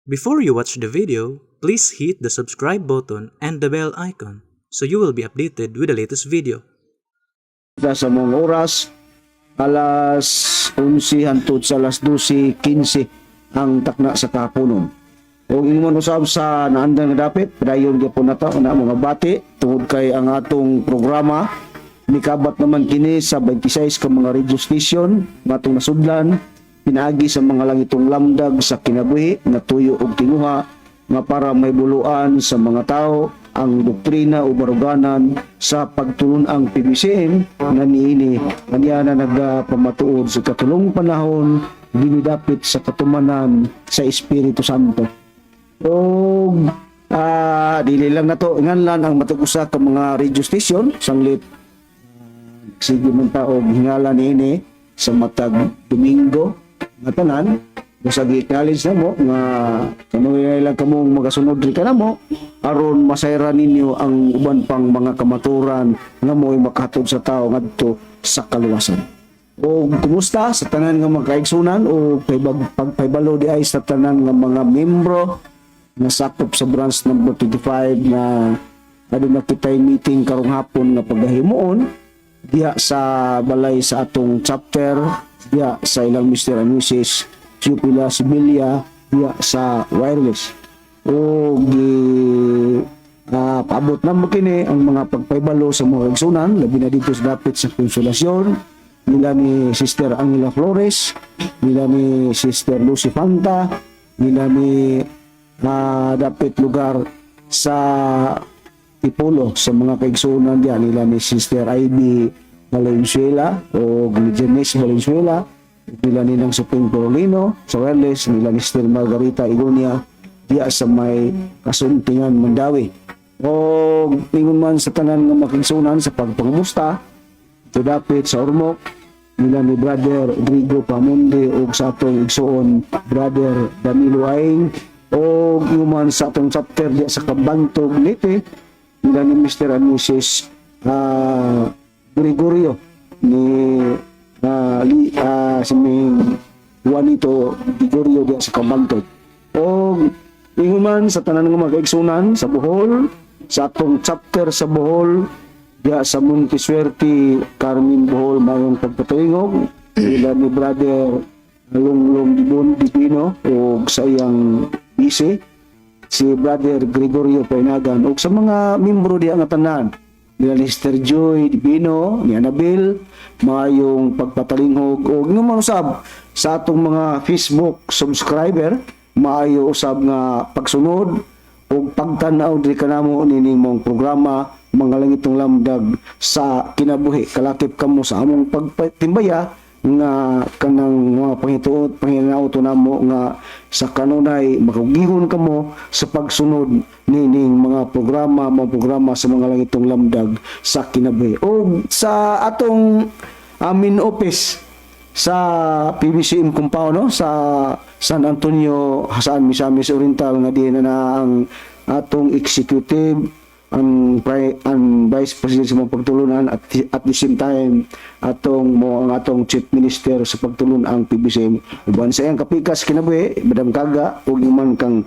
Before you watch the video, please hit the subscribe button and the bell icon so you will be updated with the latest video. Sa mong oras, alas 11 hantod sa alas 12:15 ang takna sa kahaponon. Ug ingon usab sa naandang nga dapit, padayon gyapon nato na mga bati tungod kay ang atong programa nikabat naman kini sa 26 ka mga radio station nga atong nasudlan pinaagi sa mga langitong lamdag sa kinabuhi nga tuyo og tinguha nga para may buluan sa mga tao ang doktrina o baruganan sa pagtulun-ang PBCM nga niini kaniya na nagapamatuod sa katulong panahon dinidapit sa katumanan sa Espiritu Santo. O dili lang nato nganlan ang matag usa ka mga radio station, sanglit sige man ta og hingala niini sa matag Domingo nga tanan. Basta gi-acknowledge na mo nga kanuy lang kamong magasunod ri kanamo aron masayran ninyo ang uban pang mga kamaturan nga mo'y makahatod sa tao ngadto sa kaluwasan. O kumusta sa tanan nga mga kaigsunan o pagpahibalo di ay sa tanan nga mga membro nga sakop sa branch number 25 nga aduna kitay meeting karong hapon nga pagahimuon diha sa balay sa atong chapter, diha sa ilang Mr. and Mrs. Chupila Sibilia diha sa wireless. O gi paabot na mo kini ang mga pagpahibalo sa mga kaigsunan, labi na dito sa dapit sa Konsolasyon, nila ni Sister Angela Flores, nila ni Sister Lucy Fanta, nila ni dapit lugar sa Tipolo sa mga kaigsunan diya nila ni Sister Ivy Valenzuela o ni Janice Valenzuela, nila ni ng Suping Corolino sa wireless, nila ni Sister Margarita Igonia diya sa may Kasuntingan, Mandaue. O ingon man sa tanan nga makigsunan sa pagpangamusta ito dapit sa Ormoc, nila ni Brother Rodrigo Pamundi ug sa atong igsuon Brother Danilo Aing, o ingon man sa atong chapter diya sa Kabantog, Leyte, nila ni Mr. and Mrs. Gregorio ni si Ming Juanito Gregorio diya sa Kabantog. O ingon man sa tanan nga mga kaigsunan sa Bohol, sa atong chapter sa Bohol diya sa Monte Suerte, Carmen, Bohol, mayong pagpatingog nila ni Brother Lunglong Dibon Dipino o sa iyang bise si Brother Gregorio Painagan, ug sa mga membro diya nga tanan nila ni Sister Joy Divino, ni Annabel, maayong pagpatalinghog. Ug nga mga usab sa atong mga Facebook subscriber, maayo usab nga pagsunod ug pagtan-aw diri kanamo nining mong programa, Mga Langitong Lamdag sa Kinabuhi. Kalakip kamo sa among pagtimbaya nga kanang mga pangituot panginauto namo nga sa kanunay makugihon kamo sa pagsunod nining mga programa sa Mga Langitong Lamdag sa Kinabuhi. O sa atong amin office sa PBCM compound, no, sa San Antonio, Jasaan, Misamis Oriental, nga diin na ang atong executive, ang vice president sa mga pagtulunan at the same time atong mo ang atong chief minister sa pagtulun-ang PBCM uban sa iyang kapikas kinabuhi, Madam Kaga, ug man kang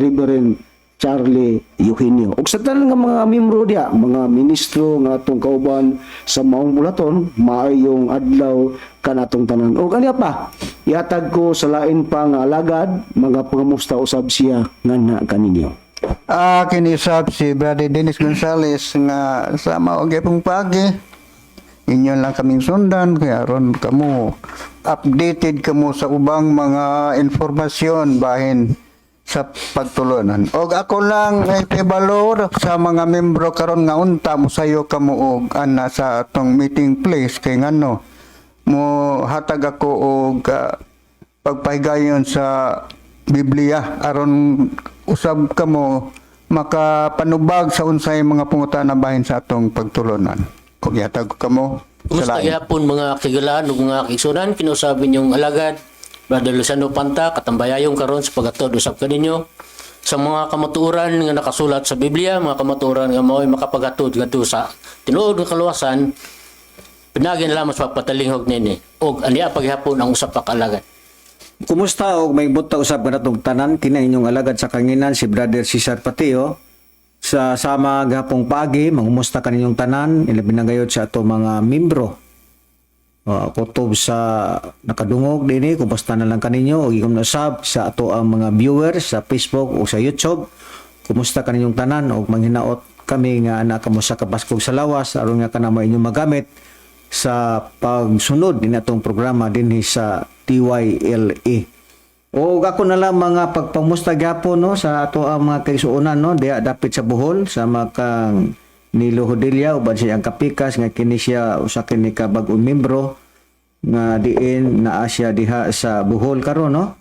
Reverend Charlie Eugenio, ug sa tanan nga mga membro diya, mga ministro nga atong kauban sa maong bulaton, maayong adlaw kanatong tanan. Ug aniya pa, ihatag ko sa lain pa nga alagad, mga pangamusta usab siya nganha kaninyo. Kinisap si Brother Dennis Gonzales nga sa mao gyapong pagi. Inyo lang kaming sundan kaya aron kamo updated kamo sa ubang mga informasyon bahin sa pagtulunan. Og ako lang ay pibalo sa mga membro karon nga unta mosayo kamo og ana sa atong meeting place kay ngano mo hatag ako og pagpahigayon sa Biblia aron usab kamo makapanubag sa unsay mga pangutana bahin sa atong pagtulunan. Ug ihatag ko kamo sa Kumusta lain. gihapon, mga kagalaan ug mga kaigsunan? Kinausab inyong alagad, Brother Luciano Panta, katambayayong karon sa paghatod usab kaninyo sa mga kamatuoran nga nakasulat sa Biblia, mga kamatuoran nga mao'y makapaghatod ngadto sa tinuod nga kaluwasan pinaagi na lamang sa pagpatalinghog nini. Og aniya paghapon ang usa pa ka alagad. Kumusta og may buta usab kanatong tanan, kina inyong alagad sa kanginan, si Brother Cesar Patio, sa sama gapong paagi mangumusta kaninyong tanan, ilabi na gayod sa ato mga membro. Kutob sa nakadungog dinhi, kumusta na lang kaninyo, ug igom usab sa ato ang mga viewers sa Facebook o sa YouTube. Kumusta kaninyong tanan og manghinaot kami nga naa kamo sa kabaskog sa lawas aron nga kana mo inyong magamit sa pagsunod din atong programa dinhi sa TYLA. O ako na lang mga pagpamusta gyapon, no, sa ato ang mga kaigsuonan, no, diha dapit sa Bohol, sa makang Nilo Hodilla uban sa iyang kapikas, nga kini siya usa kini ka bag-ong membro nga diin naa siya diha sa Bohol karon, no,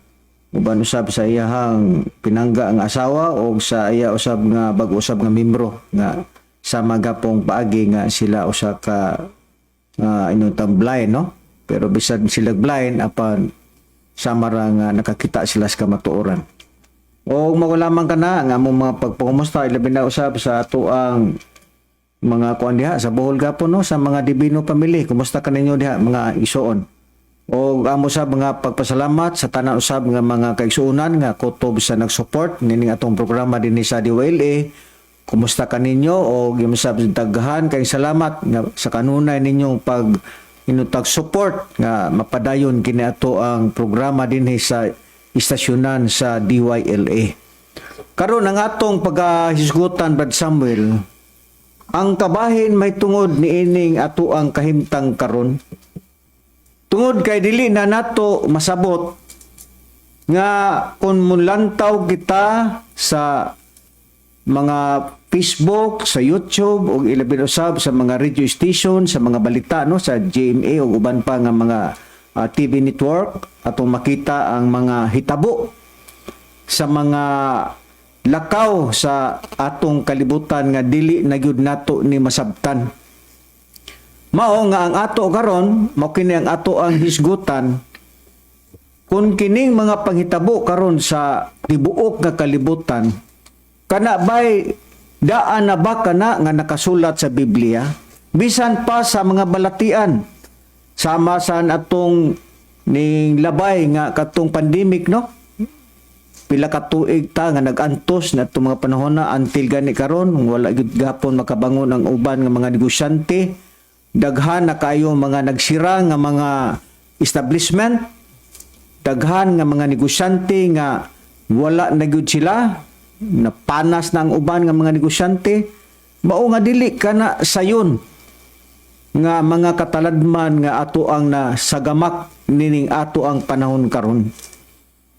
uban usab sa iyahang pinangga nga asawa o sa iya usab nga bag-o usab nga membro nga sa magapong paagi nga sila usa ka inuntang blind, no, pero bisan sila blind, apan sama ra nga nakakita sila sa kamatuoran. O mao lamang kana nga among mga pagpangumusta, ilabi na usab sa ato ang mga kuan diha sa Bohol gapon, no, sa mga Divino family. Kumusta kaninyo diha, mga igsuon? O amo sa mga pagpasalamat sa tanan usab nga mga kaigsuonan nga kutob sa nag-support nining atong programa dinhi sa DYLA. Kumusta kaninyo o usab daghan kay salamat nga sa kanunay ninyong pag inutag support nga mapadayon kini ato ang programa dinhi sa istasyonan sa DYLA. Karon, ang atong pagahisgutan, Brad Samuel, ang kabahin may tungod niining ato ang kahimtang karon. Tungod kay dili na nato masabot nga kung mulantaw kita sa mga Facebook, sa YouTube ug ilabi usab sa mga radio station, sa mga balita, no, sa GMA ug uban pa nga mga TV network, atong makita ang mga hitabo sa mga lakaw sa atong kalibutan nga dili na gyud nato ni masabtan. Mao nga ang ato karon, mao kini ang ato ang hisgutan, kung kining mga panghitabo karon sa tibuok nga kalibutan, kana bay daan na ba kana nga nakasulat sa Biblia, bisan pa sa mga balatian sama sa atong ning labay nga katong pandemic, no? Pila ka tuig ta nga nag-antos na itong mga panahon na until gani karon wala gyud gapon makabangon ang uban nga mga negosyante. Daghan na kayo mga nagsira nga mga establishment, daghan nga mga negosyante nga wala na gyud sila, napanas na ang uban nga mga negosyante. Mao nga dili kana sayon nga mga kataladman nga ato ang nasagamak nining ato ang panahon karon.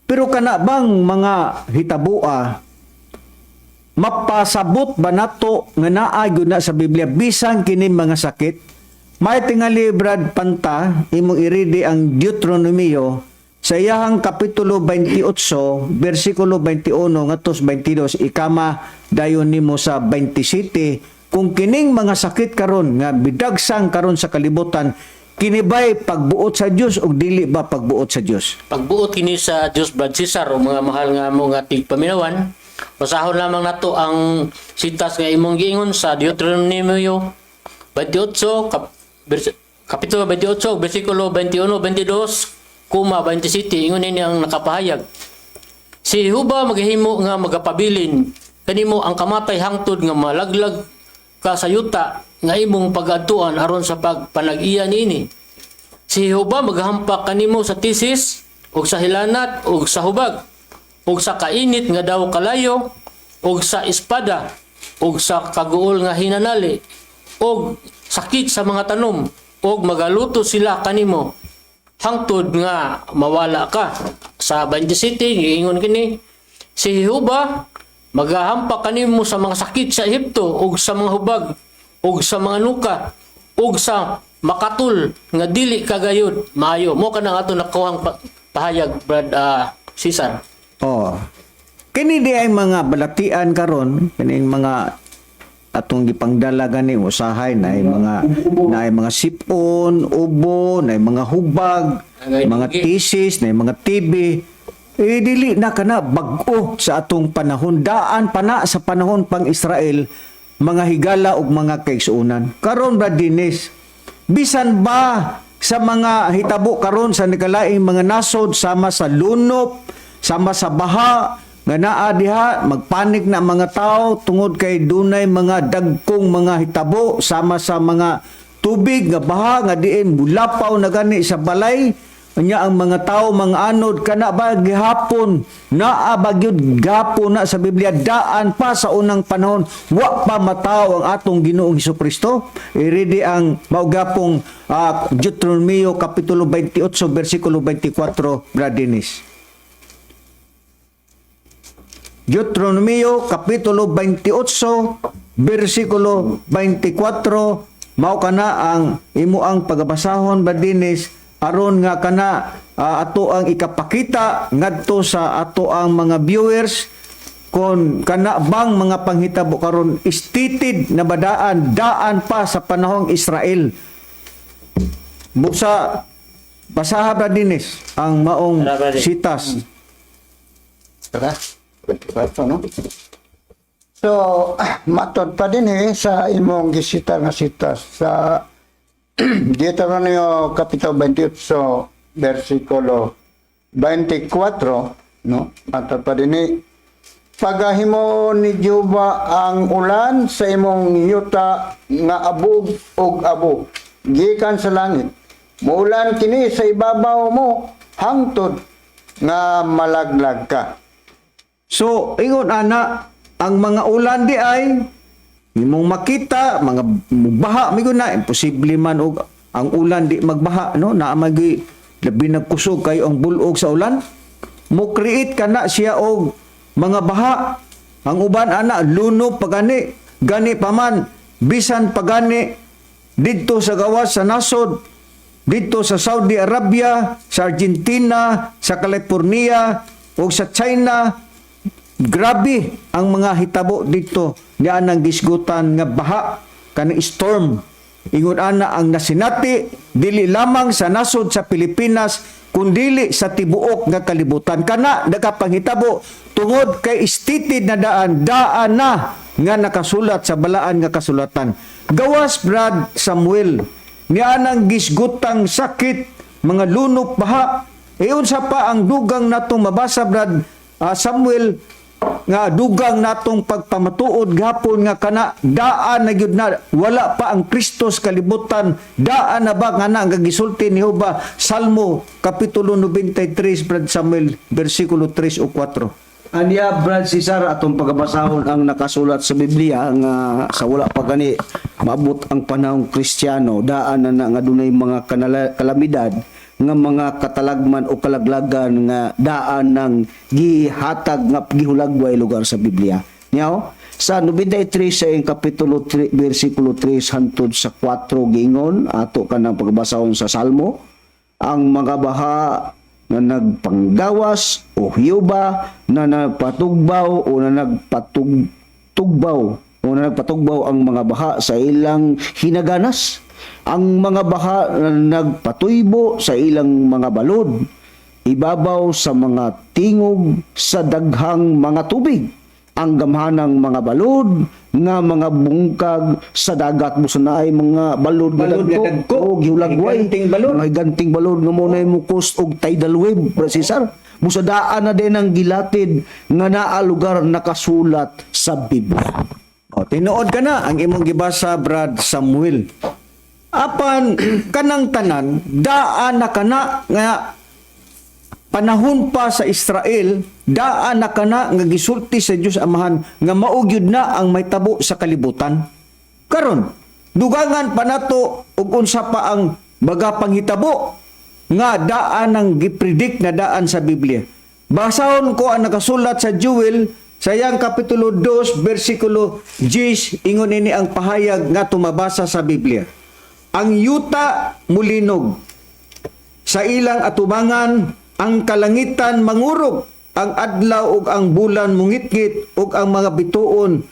Pero kana bang mga hitaboa, mapasabot ba nato nga naa gyud na sa Biblia bisan kini mga sakit? May tingali, Brad Panta, imong iridi ang Deuteronomio sa iyahang kapitulo 28 bersikulo 21 ngadto sa 22, ikama dayon nimo sa 27, kung kining mga sakit karon nga bidagsang karon sa kalibutan, kini ba'y pagbuot sa Dios o dili ba pagbuot sa Dios? Pagbuot kini sa Dios, Brad Cesar, o mga mahal nga mo nga tigpaminawan. Basahon lamang nato ang sitas nga imong giingon sa Deuteronomio 28 kapitulo 28 bersikulo 21, 22 kuma 27. Ingon ini ang nakapahayag: "Si Jehova maghimo nga magapabilin kanimo ang kamatay hangtod nga malaglag ka sa yuta nga imong pagadtuan aron sa pagpanag-iya niini. Si Jehova maghampak kanimo sa tisis ug sa hilanat ug sa hubag ug sa kainit nga daw kalayo ug sa espada ug sa kaguol nga hinanali ug sakit sa mga tanom, ug magaluto sila kanimo hangtod nga mawala ka." Sa 27, giingon kini: "Si Jehova magahampak kanimo sa mga sakit sa Ehipto ug sa mga hubag ug sa mga nuka ug sa makatul nga dili kagayod maayo." Mo kanang ato nakuhang pahayag, Brad Cesar. Oh. Kini di ay mga balatian karon, kining mga atong gipangdala gani usahay na mga sipon, ubo, na mga hubag, Angay mga dugi. tisis, na mga TB. Eh dili na kana bag-o sa atong panahon. Daan pa na sa panahon pang Israel, mga higala ug mga kaigsuonan. Karon, Brad Dennis, bisan ba Sa mga hitabo karon sa nagkalaing mga nasod sama sa lunop, sama sa baha nga naa diha, magpanik na ang mga tao tungod kay dunay mga dagkong mga hitabo sama sa mga tubig nga baha nga diin mulapaw na gani sa balay. Nya ang mga tao mga anod, kana ba gihapon naa ba gyud gapon na sa Biblia daan pa sa unang panahon, wa pa matawo ang atong Ginoong Hesukristo? Iridi ang mao gapong Deuteronomio kapitulo 28 bersikulo 24, Brad Dennis. Deuteronomio kapitulo 28 bersikulo 24, mao kana ang imo ang pagabasahon, Brad Dennis, aron nga kana ato ang ikapakita ngadto sa ato ang mga viewers kon kana bang mga panghitabo karon stated na badaan daan pa sa panahong Israel. Buksa, basaha, Brad Dennis, ang maong Tara, Brad. sitas. Tara, 24, no? So, matod pa din eh sa imong gisita nga sitas sa Deuteronomio Kapitulo 28, versikulo 24, no? Matod pa din eh, pagahimo ni Jehova ang ulan sa imong yuta nga abog og abo gikan sa langit. Muulan kini sa ibabaw mo hangtod nga malaglag ka. So, ingon ana, ang mga ulan di ay imong makita, mga baha migo na, imposible man og ang ulan di magbaha, no? Naa magi labi nagkusog kayo ang bulog sa ulan. Mo create kana siya og mga baha. Ang uban ana luno pagani, gani paman bisan pagani didto sa gawas sa nasod, didto sa Saudi Arabia, sa Argentina, sa California ug sa China. Grabe ang mga hitabo dito niya ang gisgutan nga baha, kanang storm. Ingon ana ang nasinati dili lamang sa nasod sa Pilipinas kundili sa tibuok nga kalibutan. Kana nakapanghitabo tungod kay stated na daan daan na nga nakasulat sa balaan nga kasulatan. Gawas, Brad Samuel, niya nang gisgutang sakit, mga lunok, baha. E unsa pa ang dugang natong mabasa, Brad Samuel, nga dugang natong pagpamatuod gapon nga kana daan na gyud na wala pa ang Kristo sa kalibutan, daan na ba nga na ang gisulti ni Jehova? Salmo kapitulo 93, Brad Samuel, bersikulo 3 o 4. Anya, Brad Cesar, atong pagabasahon ang nakasulat sa Biblia nga sa wala pa gani maabot ang panahong Kristiyano, daan na na nga dunay mga kalamidad nga mga katalagman o kalaglagan nga daan ng gihatag nga gihulagway lugar sa Biblia. Niyaw, sa 93 sa iyang kapitulo 3, versikulo 3 hantod sa 4, gingon ato kanang pagbasahon sa Salmo, ang mga baha na nagpanggawas o hiyuba na nagpatugbaw o na nagpatugbaw o na nagpatugbaw ang mga baha sa ilang hinaganas, ang mga baha na nagpatuybo sa ilang mga balod ibabaw sa mga tingog sa daghang mga tubig, ang gamhanang mga balod nga mga bungkag sa dagat. Busa na ay mga balod nga Balod nga dagko dagko. o gihulagway. Higanting balod. Mga higanting balod nga mo na mo cost og tidal wave, Brad Cesar. Busa daan na din ang gilatid nga naa lugar nakasulat sa Biblia. O, tinuod ka na ang imong gibasa, Brad Samuel. Apan kanang tanan daan na kana nga panahon pa sa Israel, daan na kana nga gisulti sa Dios Amahan nga mao gyud na ang mahitabo sa kalibutan. Karon, dugangan pa nato og unsa pa ang baga panghitabo nga daan ang gipredict na daan sa Biblia. Basahon ko ang nakasulat sa Joel sa iyang kapitulo 2 bersikulo 10. Ingon ini ang pahayag nga tumabasa sa Biblia. Ang yuta mulinog sa ilang atubangan, ang kalangitan mangurog, ang adlaw ug ang bulan mungitngit ug ang mga bituon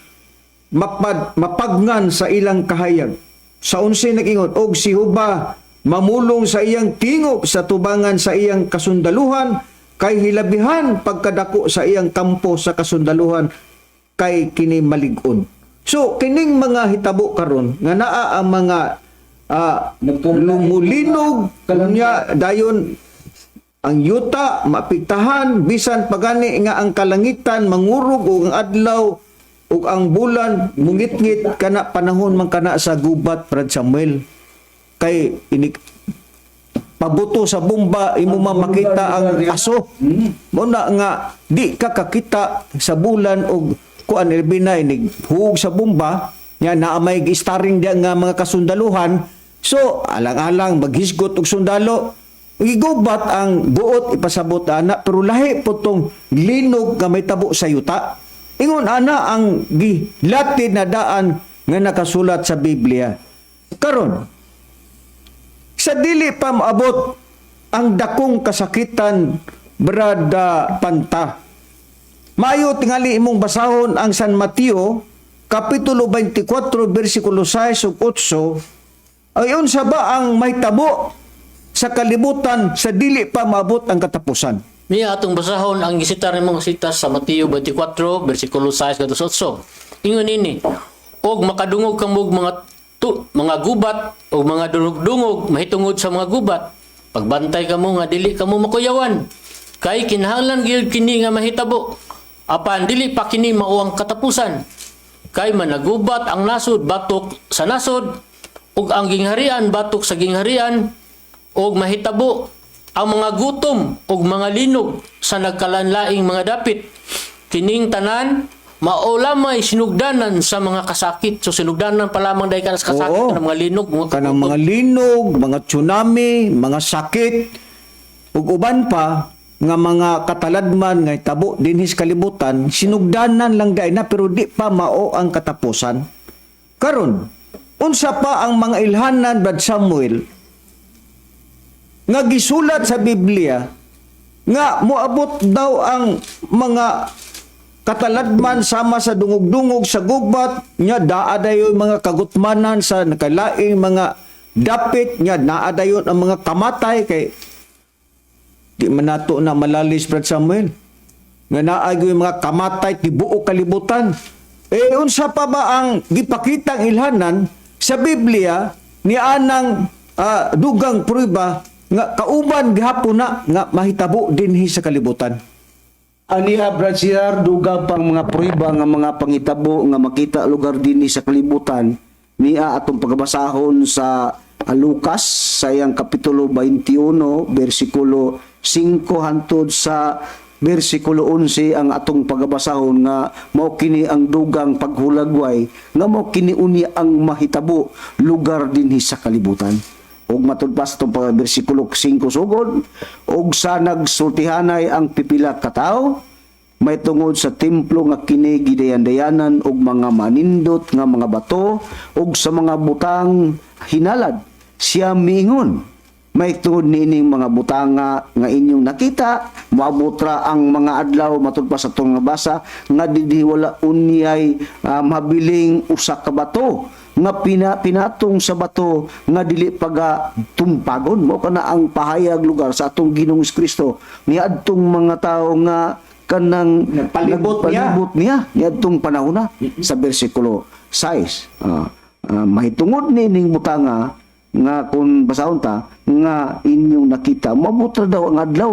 mapagngan sa ilang kahayag. Sa 11 nag-ingon, og si Huba mamulong sa iyang tingog sa tubangan sa iyang kasundaluhan, kay hilabihan pagkadako sa iyang kampo sa kasundaluhan, kay kini malig-on. So kining mga hitabo karon nga naa ang mga lumulinog nya dayon ang yuta maapektahan, bisan pagani nga ang kalangitan mangurog ug ang adlaw ug ang bulan mungitngit, kana panahon man kana sa gubat, Brad Samuel, kay inig pabuto sa bomba imo man makita ang aso mo na nga di ka kakita sa bulan og kuan, ilbi na inig hug sa bomba nya naa may gi-starring diya nga mga kasundaluhan. So alang-alang maghisgot og sundalo, gigubat ang buot ipasabot ana, pero lahi po tong linog nga may tabo sa yuta. Ingon ana ang gilatid na daan nga nakasulat sa Biblia. Karon, sa dili pa maabot ang dakong kasakitan, Brada Panta, maayo tingali imong basahon ang San Mateo Kapitulo 24 bersikulo 6 ug 8. Ay unsa ba ang mahitabo sa kalibutan sa dili pa maabot ang katapusan? Niya atong basahon ang gisitar ni mga sitas sa Mateo 24 bersikulo 6 ngadto sa 8. Ingon ini, og makadungog kamog mga gubat o mga dungog mahitungod sa mga gubat. Pagbantay kamo nga dili kamo makuyawan. Kay kinahanglan gyud kini nga mahitabo. Apan dili pa kini mao ang katapusan. Kay managubat ang nasod batok sa nasod ug ang gingharian batok sa gingharian ug mahitabo ang mga gutom ug mga linog sa nagkalanlaing mga dapit. Kining tanan mao lamay sinugdanan sa mga kasakit. So sinugdanan pa lamang dahil ka sa kasakit ng mga linog, mga Kanang mga linog, mga tsunami, mga sakit ug uban pa nga mga kataladman nga hitabo dinhi sa kalibutan, sinugdanan lang dai na pero di pa mao ang katapusan. Karon, unsa pa ang mga ilhanan, Brad Samuel, nga gisulat sa Biblia nga moabot daw ang mga kataladman sama sa dungog-dungog sa gubat nya daa dayon mga kagutmanan sa nakalaing mga dapit, nya naa dayon ang mga kamatay, kay di man nato na malalis, Brad Samuel, nga naa gyud mga kamatay tibuok kalibutan? Eh unsa pa ba ang gipakitang ilhanan sa Biblia ni anang dugang prueba nga kauban gihapon na nga mahitabo dinhi sa kalibutan? Aniya, Brad Cesar, duga pang mga prueba nga mga pangitabo nga makita lugar dinhi sa kalibutan. Niya atong pagabasahon sa Lucas sa iyang kapitulo 21 bersikulo 5 hantod sa bersikulo 11 ang atong pagabasahon nga mao kini ang dugang paghulagway nga mao kini unya ang mahitabo lugar dinhi sa kalibutan. Ug matud pa sa itong bersikulo 5 sugod, ug sa nagsultihanay ang pipila ka tawo may tungod sa templo nga kini gidayan-dayanan og mga manindot nga mga bato ug sa mga butang hinalad, siya miingon, "May tungod niining mga butanga nga inyong nakita, moabot ra ang mga adlaw," matud pa sa atong nabasa, "nga didhi wala unyay mabiling usa ka bato nga pinatong sa bato nga dili paga tumpagon." Mo kana ang pahayag lugar sa atong Ginoong Kristo niadtong mga tawo nga kanang Nagpalibot niya. Nagpalibot niya niadtong panahona sa bersikulo 6. Mahitungod niining butanga nga kung basahon ta nga inyong nakita, moabot ra daw ang adlaw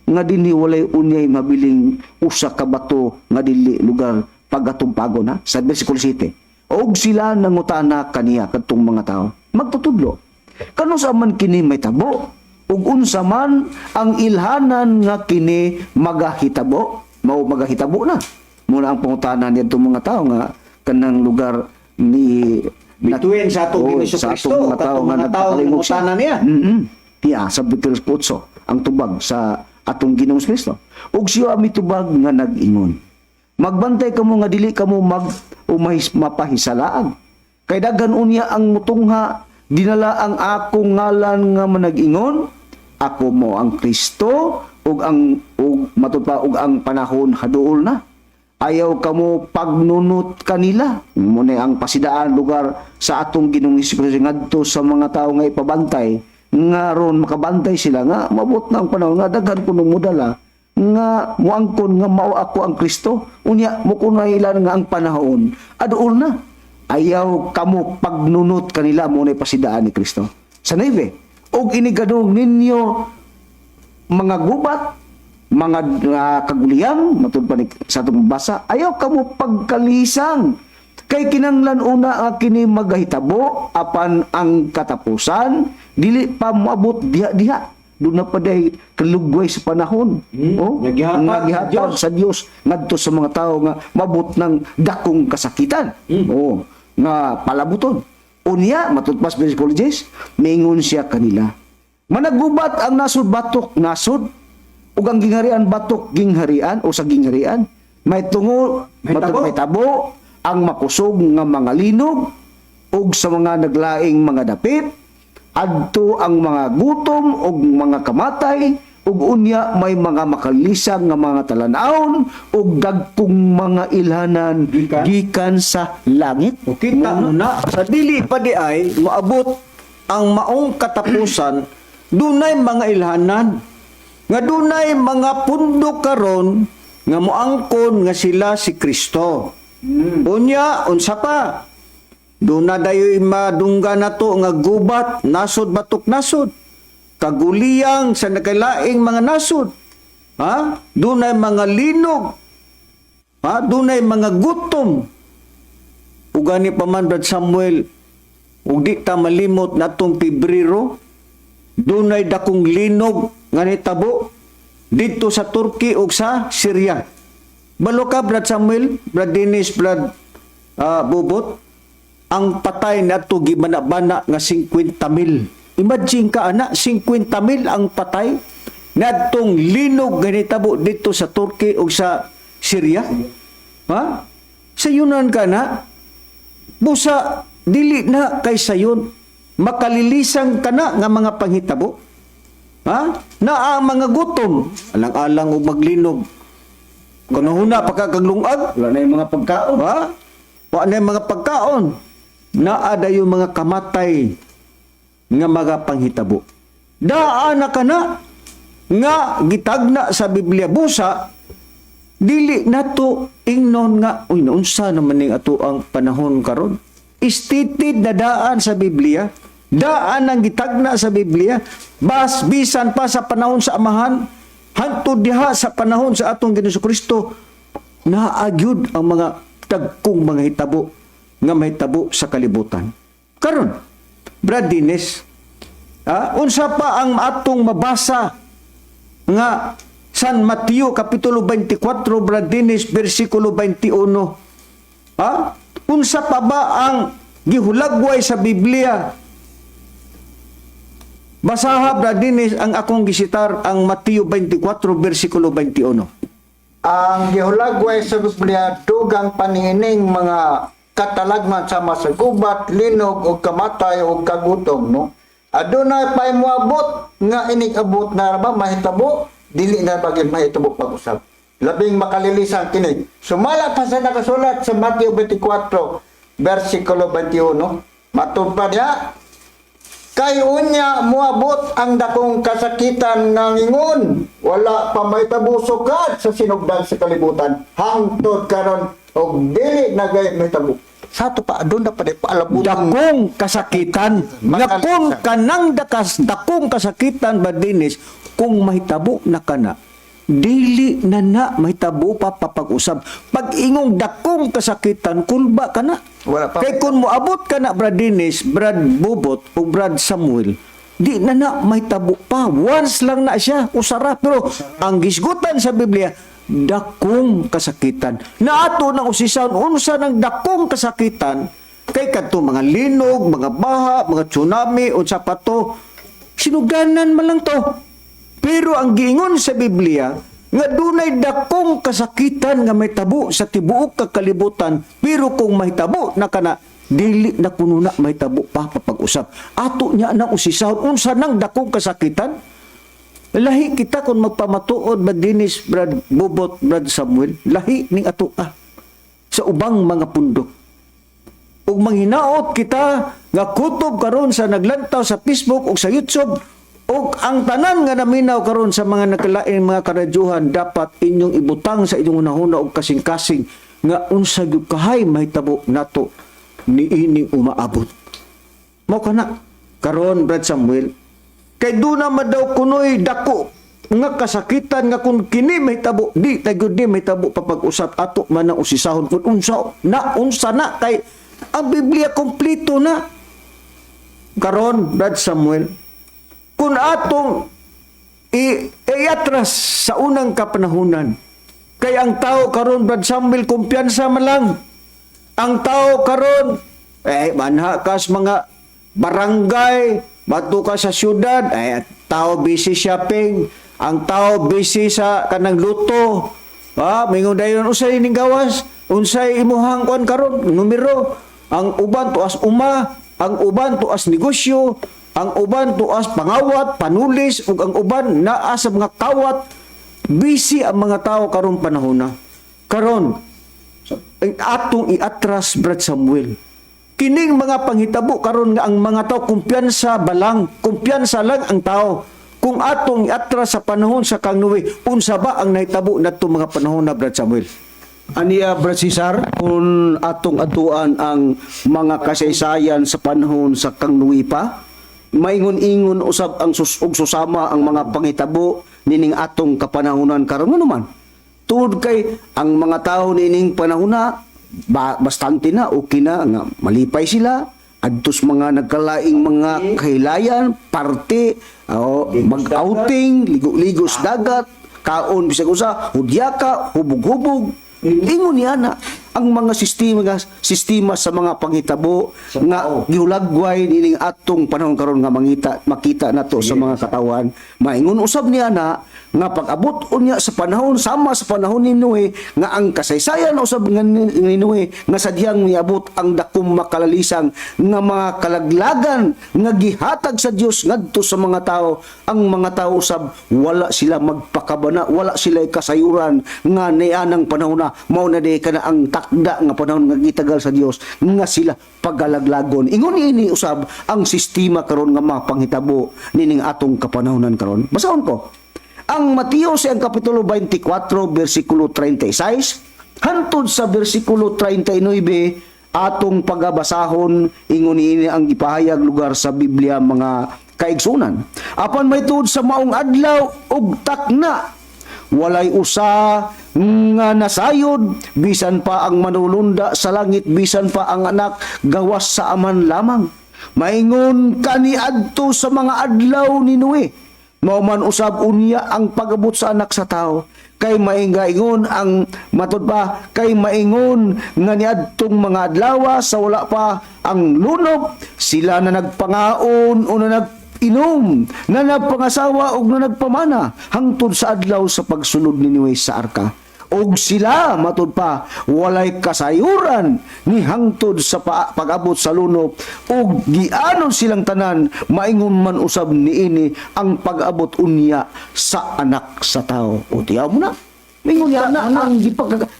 nga dinhi walay unyay mabiling usa ka bato nga dili lugar pagatumpagon ha. Sa bersikulo 7, og sila nangutana kaniya kadtong mga tao, "Magtutudlo, kanus-a man kini mahitabo ug unsa man ang ilhanan nga kini magahitabo?" Mao magahitabo na muna ang pangutana niadtong mga tao nga kanang lugar ni Bituin sa atong Oo, Ginoong sa Kristo, atong mga tao katong nga mga tao nga nagpakalingog siya. nangutana niya. Iya, sa bersikulo 8 ang tubag sa atong Ginoong Kristo. Ug siya mitubag nga nag-ingon, "Magbantay kamo nga dili kamo mag umahis mapahisalaag. Kay daghan unya ang mutungha dinala ang akong ngalan nga manag-ingon, 'Ako mo ang Kristo,' ug ang ug matud pa ug 'Ang panahon haduol na.' Ayaw kamo pagnunot kanila." Muna ang pasidaan lugar sa atong Ginoong Hesus ngadto sa mga tawo nga ipabantay nga ron makabantay sila nga mabot na ang panahon nga daghan kuno modala nga muangkon nga mao ako ang Kristo, unya mo kunay ilan nga ang panahon aduol na. Ayaw kamo pagnunot kanila, mo na pasidaan ni Kristo. Sa 9, og inigadong ninyo mga gubat, mga kaguliyang, matud pa ni, sa atong basa, ayaw kamo pagkalisang. Kay kinanglan una nga kini magahitabo, apan ang katapusan, dili pa moabot diha-diha. Doon na pa day kalugway sa panahon. Oh, Nga gihatag nga sa gihatag Dios. sa Dios ngadto sa mga tao nga mabot ng dakong kasakitan. Oh, nga palabuton. Unya, matud pas versikulo 10, mingon siya kanila. Managubat ang nasod batok nasod ug ang gingharian batok gingharian o sa gingharian. May tungo, May matud tabo. may tabo ang makusog nga mga linog ug sa mga naglaing mga dapit adto ang mga gutom ug mga kamatay ug unya may mga makalisang nga mga talan-awon ug dagkong mga ilhanan Gikan? gikan sa langit. O kita mo na, sa dili pa di ay moabot ang maong katapusan, dunay mga ilhanan nga dunay mga pundo karon nga moangkon nga sila si Kristo. Unya, unsa pa? Duna dayoy madungga nato nga gubat, nasod batok nasod. Kaguliyang sa nakalaing mga nasod. Ha? Dunay mga linog. Ha? Dunay mga gutom. Ugani pa man, Brad Samuel, ug di ta malimot natong Pebrero, dunay dakong linog nga nitabo didto sa Turkey ug sa Syria. Balo ka, Brad Samuel, Brad Dennis, Brad Bobot, ang patay nato gibana-bana nga 50 mil. Imagine ka ana, 50 mil ang patay nadtong linog nga nitabo didto sa Turkey ug sa Syria. Ha? Sayunan ka na. Busa dili na kay sayon. Makalilisang ka na nga mga panghitabo. Ha? Na ang mga gutom, alang-alang og maglinog. Kanuhuna pa ka kaglungag. Wala na yung mga pagkaon. Ha? Wa na yung mga pagkaon. Naa dayon mga kamatay nga mga panghitabo. Daa na ka na nga gitagna sa Biblia busa dili nato ingnon nga uy, naunsa naman ning ato ang panahon karon. Stated na daan sa Biblia, daan ang gitagna sa Biblia, bas bisan pa sa panahon sa Amahan hangtod diha sa panahon sa atong Ginoong Kristo, naa gyud ang mga dagkong mga hitabo nga mahitabo sa kalibutan karon. Brad Dines, unsa pa ang atong mabasa nga San Mateo Kapitulo 24, Brad Dennis, versikulo 21? Ha? Unsa pa ba ang gihulagway sa Biblia? Basaha, Brad Dennis, ang akong gisitar ang Mateo 24 versikulo 21. Ang gihulagway sa Biblia dugang paniining mga katalagman sama sa gubat, linog ug kamatay ug kagutom, no. Adunay pay moabot nga inig abot na ra ba mahitabo, dili na ba gyud mahitabo pag-usab. Labing makalilisan kini. Sumala pa sa nakasulat sa Mateo 24 versikulo 21. Matud pa niya, kay unya moabot ang dakong kasakitan nga ngingon, wala pa may sukad sa sinugdan sa kalibutan hangtod karon og dili na gay mahitabo. Sa ato pa aduna pa di paalabutan. Dakong kasakitan nga kung kanang dakas dakong kasakitan, Brad Dennis, kung mahitabo na kana, dili na na mahitabo pa papag-usab. Pag ingong dakong kasakitan, kulba ka na. Wala pa. Kay kung moabot ka na, Brad Dennis, Brad Bobot o Brad Samuel, di na na mahitabo pa. Once lang na siya, usara. Pero ang gisgutan sa Biblia, dakong kasakitan. Na ato nang usisan, unsa ng dakong kasakitan, kay kadto mga linog, mga baha, mga tsunami, unsa pa to, sinuganan man lang to. Pero ang giingon sa Biblia, nga dunay dakong kasakitan nga mahitabo sa tibuok ka kalibutan, pero kung mahitabo na kana, dili na kuno na mahitabo pa papag-usab. Ato niya na usisahon unsa nang dakong kasakitan. Lahi kita kung magpamatuod, Brad Dennis, Brad Bobot, Brad Samuel, lahi ning ato ah, sa ubang mga pundo. Ug manghinaot kita nga kutob karon sa naglantaw sa Facebook ug sa YouTube ug ang tanan nga naminaw karon sa mga nakalain mga karadyuhan, dapat inyong ibutang sa inyong hunahuna og kasing-kasing nga unsa gyud kahay mahitabo nato. niining umaabot. Mao kana karon, Brad Samuel, kay duna man daw kunoy dako nga kasakitan nga kung kini mahitabo, di ta gyud ni mahitabo papag-usap, ato man ang usisahon kung unsa na kay ang Biblia kompleto na. Karon, Brad Samuel, kung atong iatras sa unang kapanahunan, kay ang tao karon, Brad Samuel, kumpiyansa man lang. Ang tao karon, eh, manha kas mga barangay, bato ka sa syudad, eh, tao busy shopping, ang tao busy sa kanang luto. Ah, mingon dayon, "Unsay ning gawas? Unsay imuhang kuan karon numero?" Ang uban tuas uma, ang uban tuas negosyo, ang uban tuas pangawat, panulis, ug ang uban naa sa mga kawat. Busy ang mga tao karon panahon na. Karon, ang atong iatras, Brad Samuel. Kining mga panghitabo karon nga ang mga tao kumpiyansa balang, kumpiyansa lang ang tao. Kung atong iatras sa panahon sa kang Noe, unsa ba ang nahitabo nadto mga panahon na, Brad Samuel? Aniya, Brad Cesar, kung atong atuan ang mga kasaysayan sa panahon sa kang Noe pa, maingon-ingon usab ang sus og susama ang mga panghitabo nining atong kapanahonan karon. Nga naman? Tungod kay ang mga tao nining panahon na ba, bastante na okay na nga malipay sila adtos mga nagkalaing mga kahilayan, parte o mag-outing, ligo-ligo sa dagat, kaon bisag usa, hudyaka, hubog-hubog. Ingon niya na ang mga sistema nga sistema sa mga panghitabo nga gihulagway nining atong panahon karon nga mangita makita nato sa mga katawan. Maingon usab niya na nga pag-abot unya sa panahon sama sa panahon ni Noe, nga ang kasaysayan usab nga ni Noe nga sadyang niabot ang dakong makalalisang nga mga kalaglagan nga gihatag sa Dios ngadto sa mga tao, ang mga tao usab wala sila magpakabana, wala sila kasayuran nga nianang panahon na mao na di kana ang takda nga panahon nga gitagal sa Dios nga sila pagalaglagon. Ingon niini usab ang sistema karon nga mga panghitabo nining atong kapanahonan karon. Basahon ko ang Mateo sa Kapitulo 24 bersikulo 36 hantod sa bersikulo 39 atong pagabasahon. Ingon niini ang gipahayag lugar sa Biblia, mga kaigsunan. "Apan may tuod sa maong adlaw ug takna, walay usa nga nasayod, bisan pa ang manulunda sa langit, bisan pa ang Anak, gawas sa Amahan lamang. Maingon kaniadto sa mga adlaw ni Noe, mao man usab unya ang pag-abot sa Anak sa Tao. Kay maingaingon ang matud pa, kay maingon nga niadtong mga adlaw sa wala pa ang lunob, sila na nagpangaon o na nag-inom, na nagpangasawa ug na nagpamana, hangtod sa adlaw sa pagsulod ni Noe sa arka. Ug sila," matud pa, "walay kasayuran ni hangtod sa pag-abot sa lunob ug gianon silang tanan. Maingon man usab niini ang pag-abot unya sa Anak sa Tao." O tiyaw mo na. Mingon niya na ang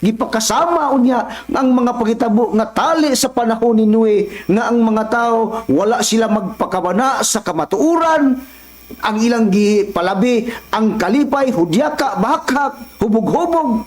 gipakasama unya ang mga pagitabo nga tali sa panahon ni Noe nga ang mga tao wala sila magpakabana sa kamatuoran, ang ilang gipalabi ang kalipay, hudyaka, bahakhak, hubog-hubog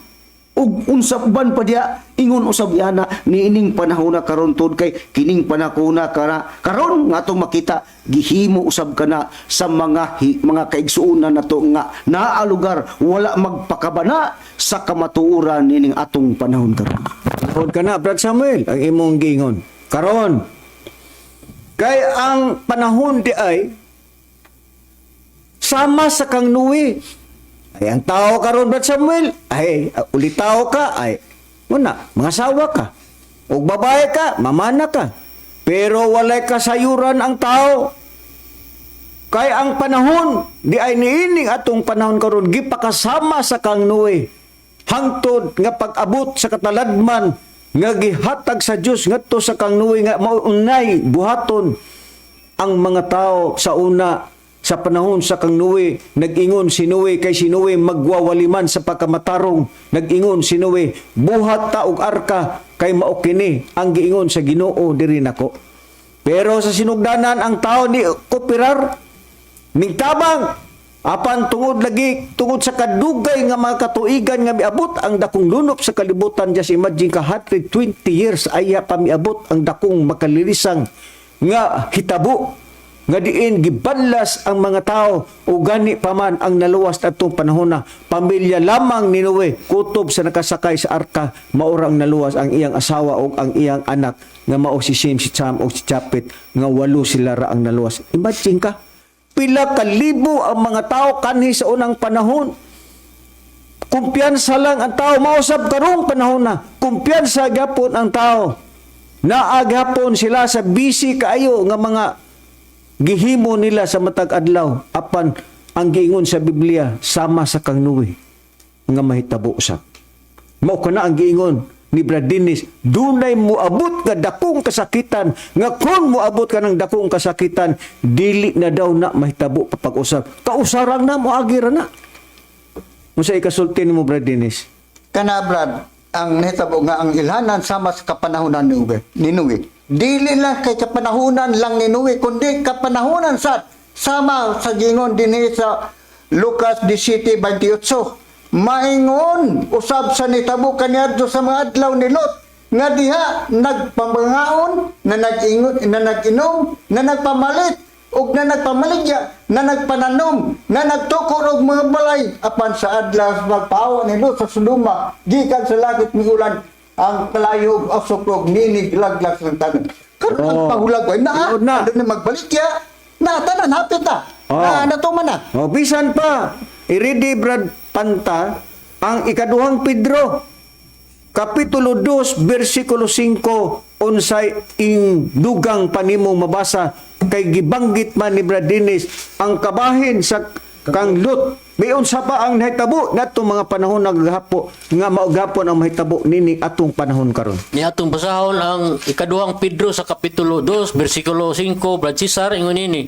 ug unsa uban pa diya. Ingon usab yana niining panahon na karon, tud kay kining panahon na karon nga atong makita, gihimo usab kana sa mga kaigsuonan nato nga naa lugar wala magpakabana sa kamatuoran nining atong panahon karon. Tuod ka na, Brad Samuel, ang imong giingon. Karon, kay ang panahon di ay sama sa kang Noe. Ay, ang tao karon, Brad Samuel, ay ulitaw ka, ay muna, mga sawa ka. Og babae ka, mamana ka. Pero walay kasayuran ang tao. Kay ang panahon, di ay niining atong panahon karon gipakasama sa kang Noe. Hangtod nga pag-abot sa kataladman nga gihatag sa Dios ngadto sa kang Noe nga maunay buhaton ang mga tao sa una sa panahon sa kang Noe. Nag-ingon si Noe, kay si Noe magwawaliman sa pagkamatarong, nag-ingon si Noe, "Buhat ta og arka kay mao kini ang giingon sa Ginoo diri nako." Pero sa sinugdanan, ang tao ni kooperar, ningtabang. Apan tungod lagi, tungod sa kadugay nga mga katuigan nga miabot ang dakong lunop sa kalibutan, just imagine ka, 120 years aya pa miabot ang dakong makalilisang nga hitabo nga diin gibanlas ang mga tao, o gani pa man ang naluwas atong panahon na pamilya lamang ni Noe kutob sa nakasakay sa arka, maura ang naluwas, ang iyang asawa o ang iyang anak nga mao si Shem, si Cham o si Japet, nga walo sila ra ang naluwas. Imagine ka, pila ka libo ang mga tao kanhi sa unang panahon. Kumpiyansa lang ang tao. Mausab karong panahon na kumpiyansa gapon ang tao. Naa gapon sila sa busy kaayo nga mga gihimo nila sa matag adlaw, apan ang giingon sa Biblia, sama sa kang Noe nga mahitabo sa. Mao kana ang giingon ni Brad Dennis, dunay moabot nga dakong kasakitan, nga kung moabot ka ng dakong kasakitan, dili na daw na mahitabo papag-usab. Kausarang na, moagi ra na. Unsa ikasulti nimo, Brad Dennis? Kana, Brad, ang nahitabo nga ang ilhanan sama sa kapanahunan ni Uwe, ni Noe. Dili lang kay kapanahunan lang ni Noe, kundi kapanahunan sa sama sa gingon dinhi sa Lucas 17:28. Maingon usab sa nitabo kaniadto sa mga adlaw ni Lot, nga diha nagpamangaon na, nag-ingon na, nag-inom na, nagpamalit ug na, nagpamaligya na, nagpananom na, nagtukor og mga balay, apan sa adlaw sa pagpawa ni Lot sa Sodoma, gikan sa langit miulan ang kalayo ug asukog, niniglaglag sa tanan. Karon ang pahulag ay naa. Tinuod na. Adto na magbaligya na, tanan hapit na na, natuman na. O, bisan pa, i-ready, Brad Panta, ang ikaduhang Pedro, Kapitulo 2, versikulo 5, unsay indugang panimong mabasa, kay gibanggit man ni Brad Dennis ang kabahin sa kang Lot. May unsa pa ang nahitabo natong mga panahon naghapo nga mao gapon ang mahitabo nini atong panahon karon. Ni atong basahon ang ikaduhang Pedro sa kapitulo 2 bersikulo 5, Brad Cesar, ingon ini.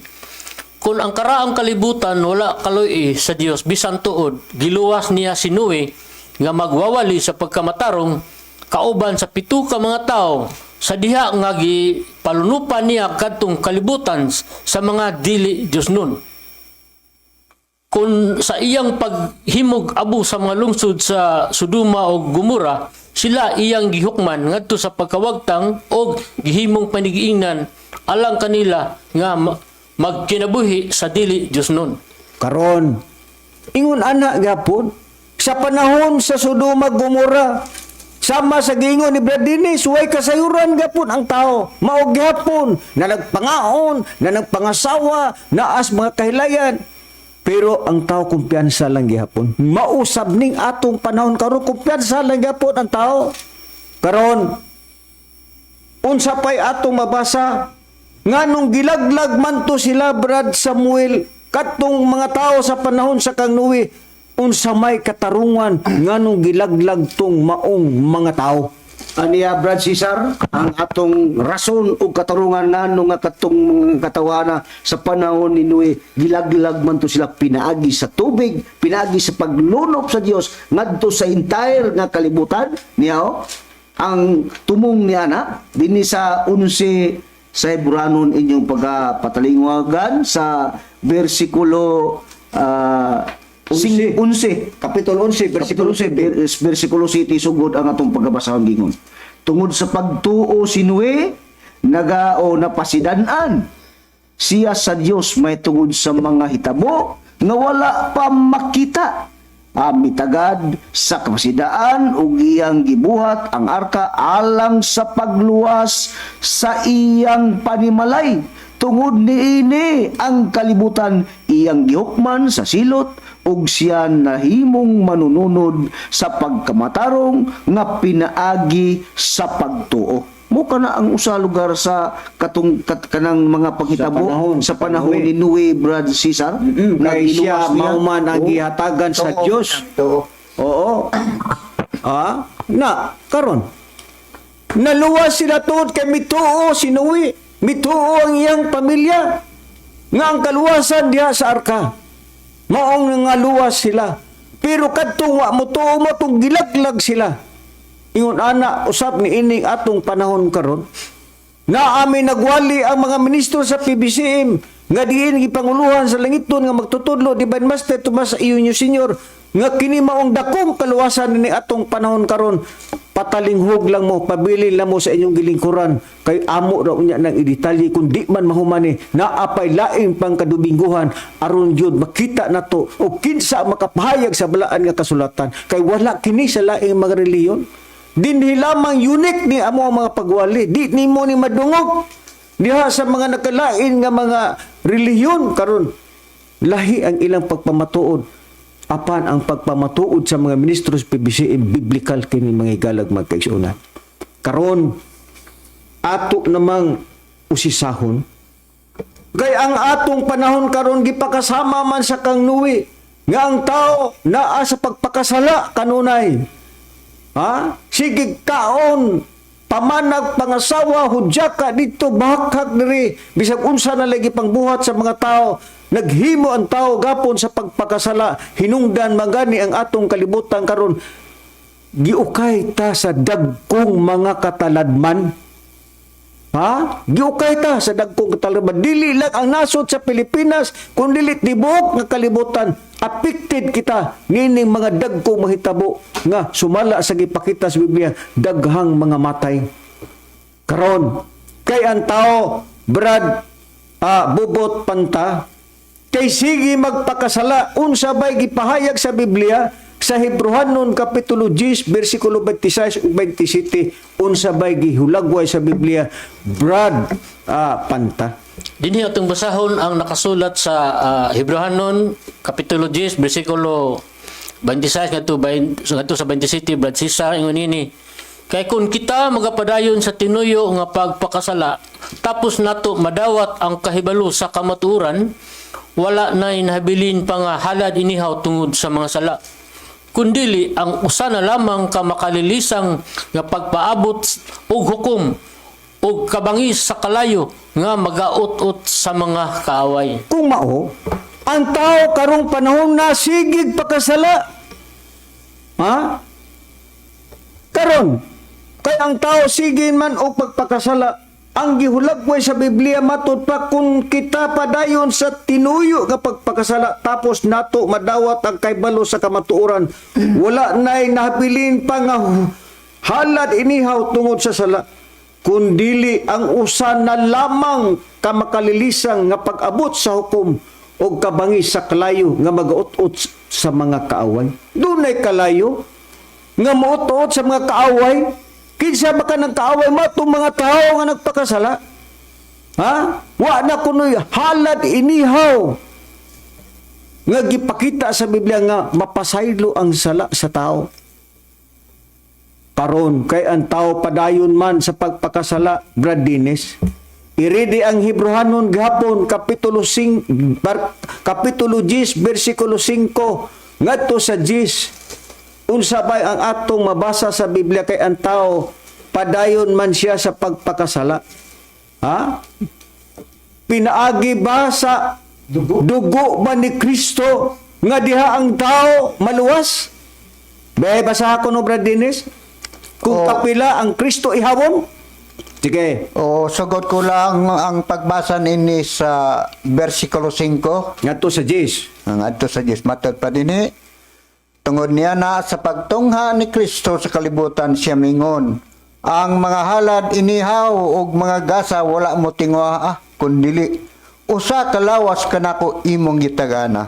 Kung ang karaang kalibutan wala kaloy sa Dios bisan tuod, giluwas niya si Noe nga magwawali sa pagkamatarong kauban sa 7 ka mga tawo sa diha nga gipalunupan niya kadtong kalibutan sa mga dili Dios nun. Kung sa iyang paghimog abo sa mga lungsod sa Sodoma o Gomora, sila iyang gihukman ngadto sa pagkawagtang og gihimong panigiingnan alang kanila nga magkinabuhi sa dili Dios nun. Karon, ingon ana gapon sa panahon sa Sodoma Gomora, sama sa giingon ni Brad Dennis, way kasayuran gapon ang tao. Mao gyapon na nagpangaon, na nagpangasawa, naas mga kahilayan. Pero ang tao kumpiyansa lang gihapon. Mausab ning atong panahon karon, kumpiyansa lang gihapon ang tao. Karon, unsa pay atong mabasa nganong gilaglag man to sila, Brad Samuel, katong mga tao sa panahon sa kang Noe, unsa may katarungan nganong gilaglag tong maong mga tao? Aniya, Brad Cesar, ang atong rason o katarungan nano nga katong mga katawana sa panahon ni Noe gilaglag man to sila pinaagi sa tubig, pinaagi sa paglunop sa Dios ngadto sa entire nga kalibutan niya, oh. Ang tumong niya na dinhi sa 11 sa Hebranon, inyong pagkapatalingwagan sa versikulo 11. 11. Kapitulo 11 versikulo Kapitulo 11, versikulo 7 sugod ang atong pagkabasahon gingon. Tungod sa pagtuo si Noe naga o napasidan-an siya sa Dios may tungod sa mga hitabo nga wala pa makita. Mitagad sa kapasidaan ug iyang gibuhat ang arka alang sa pagluwas sa iyang panimalay. Tungod niini ang kalibutan iyang gihukman sa silot ug siya nahimong manununod sa pagkamatarong nga pinaagi sa pagtuo. Mo kana ang usa lugar sa katong kanang mga panghitabo Sa panahon, sa panahon ni Noe, Brad Cesar. Kay siya Nagluwas niya. mao man ang Oo. gihatagan sa Totoo. Dios. Totoo. Oo. Na karon. Naluwas sila tungod kay mituo si Noe. Mituo ang iyang pamilya nga ang kaluwasan diha sa arka. Maong nga luwas sila. Pero kadtong wa mo tuo mo tong gilaglag sila. Ingon ana usab ni ining atong panahon karon. Na amin nagwali ang mga ministro sa PBCM. Nga diin gipanguluhan sa langiton nga magtutudlo Divine Master Tomas Eugenio Senior nga kini maong dakong kaluwasan ni atong panahon karon. Patalinghog lang mo, pabili lang mo sa inyong gilingkuran kay amo raw unya nang idetalye kung di man mahumani naapay laing pangkadubingguhan aron gyud makita nato o kinsa ang makapahayag sa balaan nga kasulatan kay wala kini sa laing mga relihiyon. Dinhi lamang unique ni amo ang mga pagwali, di nimo ni madungog diha sa mga nakalain nga mga relihiyon. Karon lahi ang ilang pagpamatuod, apan ang pagpamatuod sa mga ministro sa PBCM biblical kini, mga higalag magkaigsuonan. Karon ato namang usisahon kay ang atong panahon karon gipakasama man sa kang Noe nga ang tao naa sa pagpakasala kanunay. Ha? Sige kaon, pamanag, pangasawa, hudyaka dito, bahaghag diri, bisag unsa na lagi pangbuhat sa mga tao. Naghimo ang tao gapon sa pagpakasala. Hinungdan magani ang atong kalibutan karon giukay ta sa dagkong mga kataladman. Ha? Giukay ta sa dagkong kataladman. Dili lang ang nasod sa Pilipinas, kun dili tibuok nga kalibutan. Affected kita nining mga dagkong mahitabo nga sumala sa gipakita sa Biblia, daghang mga matay. Karon, kay ang tao, Brad Bubot Panta, kay sige magpakasala, unsa bay gipahayag sa Biblia sa Hebreohanon kapitulo 10 bersikulo 26 ug 27? Unsa bay gihulagway sa Biblia, Brad Panta? Dinhi atong basahon ang nakasulat sa Hebreohanon kapitulo 10 bersikulo 26 ngadto sa 27, Brad Cesar. Ingon ini: "Kay kung kita magapadayon sa tinuyo nga pagpakasala tapos nato madawat ang kahibalo sa kamatuoran, wala na inhabilin pa nga halad inihaw tungod sa mga sala, kundili ang usa na lamang ka makalilisang nga pagpaabot og hukom ug kabangis sa kalayo nga magaut-ut sa mga kaaway." Kung mao, ang tao karong panahon na sigig pakasala. Ha? Karon, kay ang tao sige man og pagpakasala, ang gihulagway sa Biblia matud pa kung kita padayon sa tinuyo nga pagpakasala tapos nato madawat ang kaybalo sa kamatuoran, wala na'y nahabilin pa nga halad inihaw tungod sa sala, kundili ang usa na lamang ka makalilisang nga pag-abot sa hukom o kabangis sa kalayo nga magaut-ut sa mga kaaway. Dunay kalayo nga muot-ut sa mga kaaway. Kinsa ba ka ng kaaway mo itong mga tao nga nagpakasala? Ha? Wa na kunoy halad inihaw nga gipakita sa Biblia nga mapasaylo ang sala sa tao. Karon kay ang tao padayon man sa pagpakasala, Brad Dennis. Iridi ang Hebreohanon gihapon kapitulo 5 kapitulo 10 bersikulo 5 ngadto sa 10. Unsa bay ang atong mabasa sa Biblia kay ang tao padayon man siya sa pagpakasala? Ha? Pinaagi ba sa dugo ba ni Kristo nga diha ang tao maluwas? Be, basa ko no, Brad Dennis. Kung kapila ang Kristo ihawon? Sige. O sugot ko lang ang pagbasa nini sa versikulo 5. Ngadto sa 10. Ang adto sa Diyos matod pa dinhi. Tungod niya na sa pagtungha ni Kristo sa kalibutan siya mingon: "Ang mga halad inihaw ug mga gasa wala mo tinguha, kundili usa ka lawas kanako imong gitagana."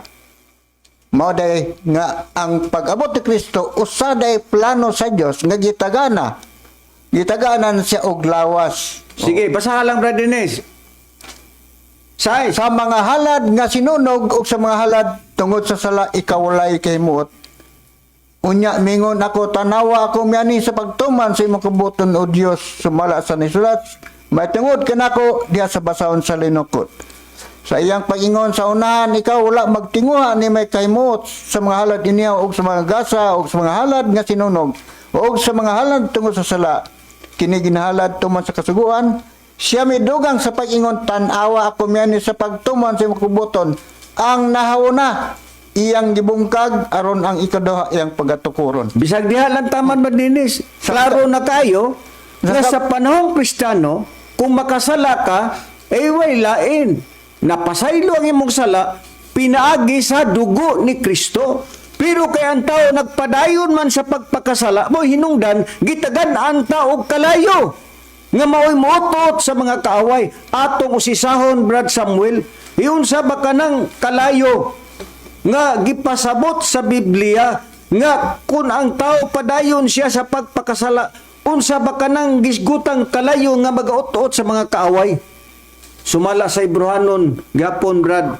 Mao day nga ang pag-abot ni Kristo usa day plano sa Dios nga gitagana. Gitaganan siya og lawas. Sige, basahan lang, Brad Dennis. Sai. Sa mga halad nga sinunog ug sa mga halad tungod sa sala ikaw walay kahimuot. Unya mingon ako, "Tanawa, ako miani sa pagtuman sa imong kabubut-on, o Dios, sumala sa nisulat may tungod kanako diha sa basahon sa linukot." Sa iyang pag-ingon sa unahan, "Ikaw wala magtinguha ni may kahimuot sa mga halad inihaw ug sa mga gasa ug sa mga halad nga sinunog ug sa mga halad tungod sa sala," kini ginahalad tuman sa kasuguan. Siya midugang sa pag-ingon, "Tan-awa, ako miani sa pagtuman sa imong kabubut-on." Ang nahauna iyang gibungkag aron ang ikaduha iyang pagatukuron. Bisag diha lang taman, Brad Dennis. Klaro na kayo nga sa panahong Kristiyano, kung makasala ka, eh way lain. Napasaylo ang imong sala pinaagi sa dugo ni Kristo. Pero kay ang tao nagpadayon man sa pagpakasala mo, hinungdan gitagan-an ta og kalayo nga mao'y muot sa mga kaaway. Atong usisahon, Brad Samuel, iunsa ba kanang kalayo nga gipasabot sa Biblia nga kung ang tao padayon siya sa pagpakasala, unsa ba kanang gisgutang kalayo nga magaot-ot sa mga kaaway? Sumala sa Hebreohanon gapon, Brad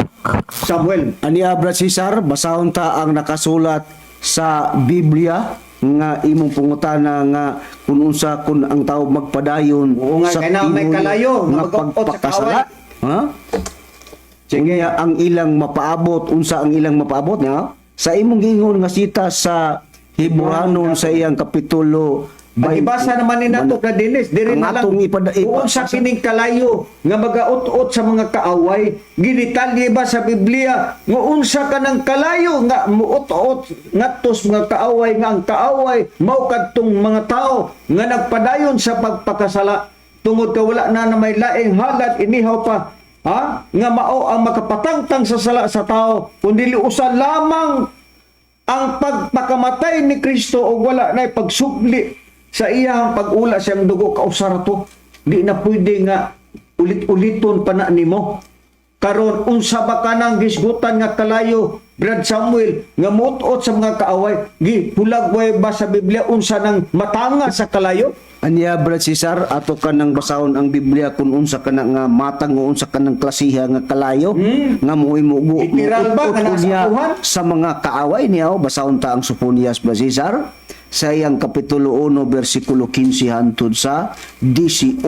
Samuel. Aniya, Brad Cesar, basahon ta ang nakasulat sa Biblia nga imong pangutana nga kung unsa kung ang tao magpadayon Oo nga, sa kay na may tinuod kalayo nga nga mag-uot sa pagpakasala. Ha? Sige, ang ilang mapaabot, unsa ang ilang mapaabot nga? Sa imong giingon nga sita sa Hebreohanon sa iyang kapitulo Ang ibasa naman ni nato, Brad Dennis, diri Ang na lang. atong Kung sa kining kalayo nga magaut-ut sa mga kaaway, gidetalye ba sa Biblia nga unsa kanang kalayo nga muut-ut ngadto sa mga kaaway, nga ang kaaway mao kadtong mga tao nga nagpadayon sa pagpakasala tungod kay wala na na may laing halad inihaw pa, ha, nga mao ang makapatangtang sa sala sa tao kundi usa lamang ang pagpakamatay ni Kristo o wala na pagsubli sa iyang pag-ula siyang dugo. Kausara to, di na pwede nga ulit-uliton pa na nimo. Karon, unsa ba kanang gisgutan nga kalayo, Brad Samuel, nga muot sa mga kaaway? Gihulagway ba sa Biblia unsa nang matanga sa kalayo? Anya, Brad Cesar, ato ka nang basahon ang Biblia kung unsa ka na nga matang o unsa ka nang klasiha nga kalayo nga mo'y mugo Literal ba nga nasa niya atuhan? sa mga kaaway niya. Oh, basahon ta ang Soponias, Brad Cesar, sa iyang kapitulo 1 bersikulo 15 hantod sa 18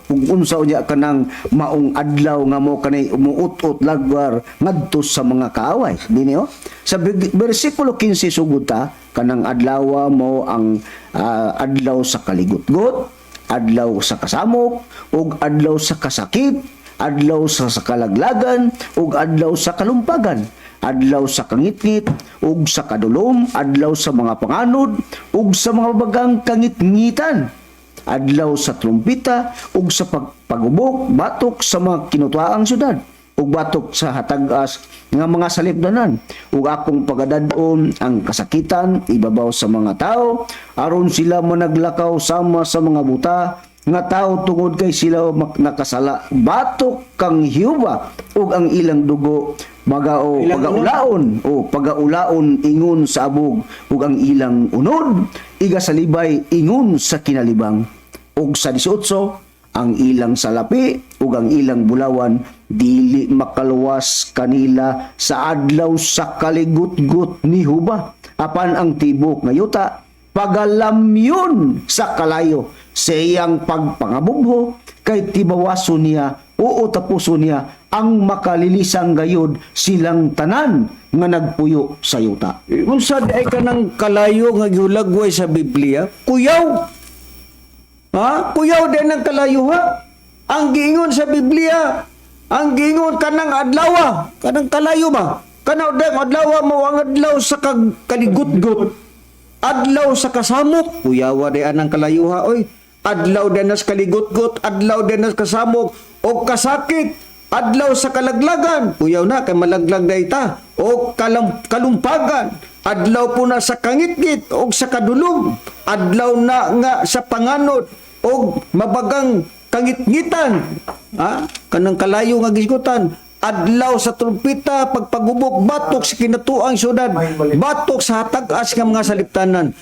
kung unsa unya kanang maong adlaw nga mo kanay umuut-ut lagwar ngadto sa mga kaaway dinhi, oh. Sa bersikulo 15 sugod ta: "Kanang adlaw mo ang adlaw sa kaligutgot, adlaw sa kasamok ug adlaw sa kasakit, adlaw sa kalaglagan ug adlaw sa kalumpagan, adlaw sa kangitngit ug sa kadulom, adlaw sa mga panganod ug sa mga bagang kangitngitan, adlaw sa trumpita ug sa pagpagubok batok sa mga kinutuaang syudad ug batok sa hatag-as nga mga salipdanan. Ug akong pagadad-on ang kasakitan ibabaw sa mga tao aron sila managlakaw sama sa mga buta nga tao tungod kay sila nakasala batok kang Jehova, ug ang ilang dugo magao Ilang pagaulaon o pagaulaon ingon sa abog, ug ang ilang unod igasalibay ingon sa kinalibang." Ug sa 18, "Ang ilang salapi ug ang ilang bulawan dili makaluwas kanila sa adlaw sa kaligutgut ni Huba. Apan ang tibok nga yuta pagalamyon sa kalayo sa iyang pagpangabubho, kay tibawaso niya, oo, tapuso niya ang makalilisang gayod silang tanan nga nagpuyo sa yuta." Unsa di ay kanang kalayo nga gihulagway sa Biblia? Kuyaw. Ha? Kuyaw din ang kalayo, ha? Ang giingon sa Biblia, ang giingon kanang adlaw, kanang kalayo ba? Kanang dang adlaw mo ang adlaw sa kaligutgot. Adlaw sa kasamok. Kuyawa di anang kalayo, ha, oy. Adlaw din nas kaligutgot, adlaw din nas kasamok o kasakit. Adlaw sa kalaglagan, kuyaw na kay malaglag na ita, o kalumpagan. Adlaw po na sa kangitngit o sa kadulom. Adlaw na nga sa panganod o mabagang kangitngitan. Ha? Kanang kalayo nga gisgutan. Adlaw sa trumpita, pagpagubok, batok sa kinatuang syudad, batok sa hatag-as nga mga saliptanan.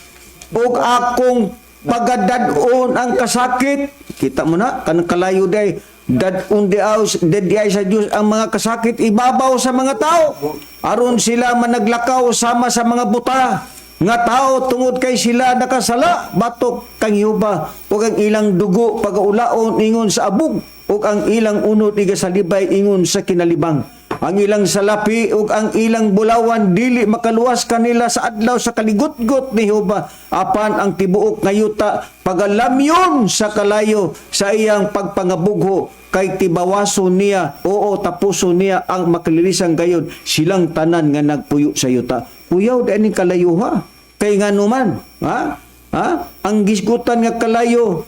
Ug akong pagadad-on ang kasakit. Kita mo na, kanang kalayo day, dad-on di aw, di ay sa Diyos ang mga kasakit ibabaw sa mga tao. Aron sila managlakaw sama sa mga buta nga tao tungod kay sila nakasala batok kang Jehova, ug ang ilang dugo pagaulaon ingon sa abog, ug ang ilang unod igasalibay ingon sa kinalibang. Ang ilang salapi ug ang ilang bulawan dili makaluwas kanila sa adlaw sa kaligutgot ni Jehova. Apan ang tibuok nga yuta pagalamyon sa kalayo sa iyang pagpangabugho, kay tibawaso niya, oo, tapuso niya ang makalilisang gayod silang tanan nga nagpuyo sa yuta. Kuyaw di aning kalayo, ha? Kay nganuman, ha? Ha? Ang gisgutan nga kalayo,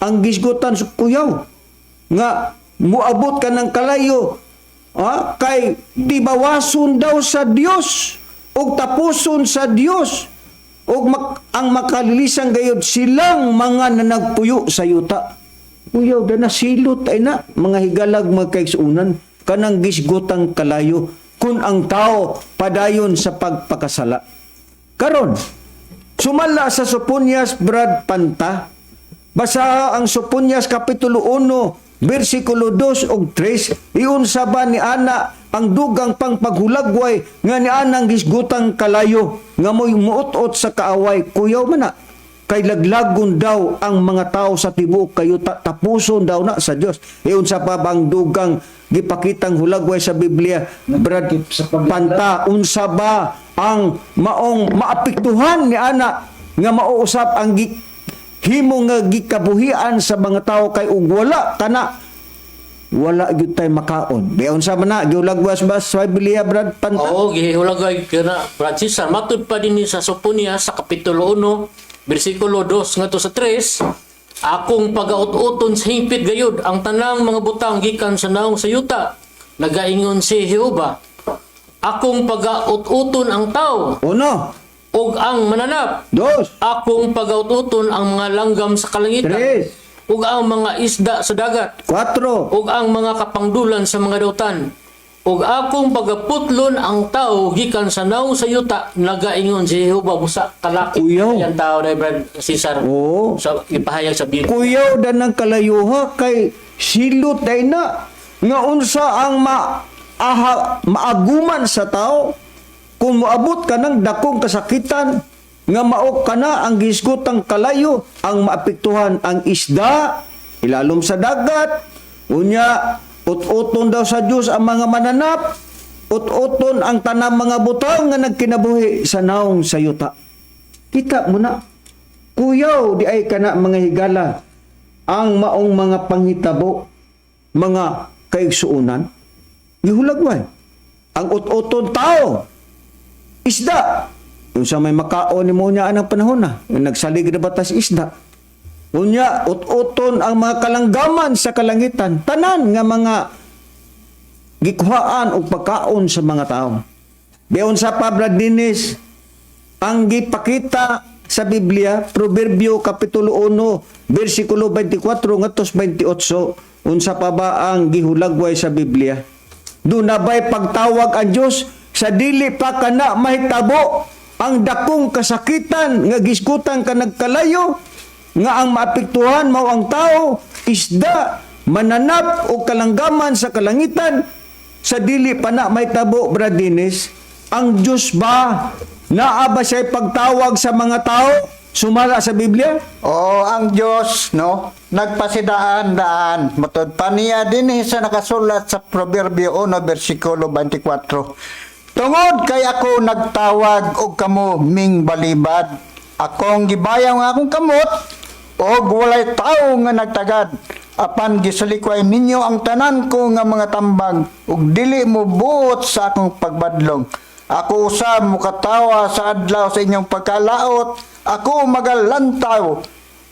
ang gisgutan sa kuyaw nga Muabot ka ng kalayo. Ha? Kay tibawason daw sa Dios ug tapuson sa Dios ug ang makalilisan gayud silang mga nanagpuyo sa yuta. Uyaw da na silot ay na mga higalag, mga kaigsuonan, kanang gisgotang kalayo kung ang tao padayon sa pagpakasala. Karon, sumala sa Soponias, Brad Panta, basa ang Soponias Kapitulo 1, versikulo 2 ug 3, iunsa ba ni ana ang dugang pangpaghulagway nga ni anang gisgutang kalayo nga mo'y muot-ot sa kaaway? Kuyaw man na. Kay laglagon daw ang mga tao sa tibuok kayo, tapuson daw na sa Dios. Iunsa pa bang dugang gipakitang hulagway sa Biblia, Brad Sa paglaglag. Panta? Unsa ba ang maong maapektuhan ni ana nga mauusap ang himo nga gikabuhian sa mga tao, kay ug wala kana, wala gyud tay makaon? Di unsa man na giulagwas ba sa Biblia, Brad Panta? Oo, gihulagay kana, Francis. Matud pa din ni sa Soponia sa Kapitulo 1, bersikulo 2 ngadto sa 3, "Akong pagaut-uton sa hingpit gayud ang tanang mga butang gikan sa naong sa yuta, nagaingon si Jehova. Akong pagaut-uton ang tao Uno, ug ang mananap. Dos, Akong pagaut-uton ang mga langgam sa kalangitan tres, ug ang mga isda sa dagat kwatro, ug ang mga kapangdulan sa mga dautan, ug akong pagaputlon ang tao gikan sa naong sa yuta, nagaingon si Jehova." Busa kalaki Uyaw. yan tao na, Brad Cesar, Oo. sa ipahayag sa Biblia. Kuyaw da ng kalayuha kay silot day na nga unsa ang maaguman sa tao kung moabot ka ng dakong kasakitan nga mao ka na ang gisgutang kalayo. Ang maapektuhan ang isda ilalom sa dagat, unya ut-uton daw sa Dios ang mga mananap, ut-uton ang tanang mga butang nga nagkinabuhi sa naong sa yuta. Kita mo na. Kuyaw di ay kana, mga higala, ang maong mga panghitabo, mga kaigsuonan. Gihulagway. Ang ut-uton tao, isda. Yung sa may makaon ni mo niya anang panahon na, yung nagsalig na batas isda. Unya, ut-uton ang mga kalanggaman sa kalangitan. Tanan nga mga gikuhaan o pagkaon sa mga tao. Biyon sa pa, Brad Dennis, ang gipakita sa Biblia, Proverbio Kapitulo 1, versikulo 24 ngadto 28, unsa pa ba ang gihulagway sa Biblia? Duna ba'y pagtawag ang Dios sa dili pa kana mahitabo ang dakong kasakitan nga gisgutan ka nagkalayo nga ang maapektuhan mao ang tao, isda, mananap o kalanggaman sa kalangitan? Sa dili pa na mahitabo, Brad Dennis, ang Diyos ba, naa ba siya'y pagtawag sa mga tao sumala sa Biblia? Oo, ang Diyos, no? Nagpasidaan-daan. Matod pa niya din sa nakasulat sa Proverbio 1, versikulo 24. "Tungod kay ako nagtawag og kamo ming balibad. Akong gibayaw ang akong kamot og walay tawo nga nagtagad. Apan gisalikway ninyo ang tanan ko nga mga tambang ug dili mo buot sa akong pagbadlong. Ako usab mukatawa sa adlaw sa inyong pagkalaot. Ako magalantaw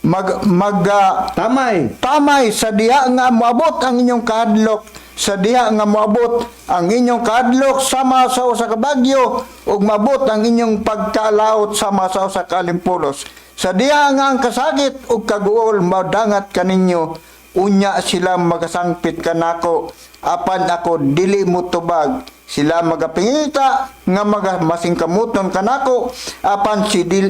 mag mag ah, Tamay. tamay sa diha nga moabot ang inyong kahadlok, sa diha nga moabot ang inyong kahadlok sama sa usa ka bagyo ug maabot ang inyong pagkalaot sama sa usa ka alimpulos, sa diha nga ang kasakit ug kaguol madangat kaninyo. Unya sila magasangpit kanako, apan ako dili mo tubag. Sila magapingita nga maga masingkamuton kanako, apan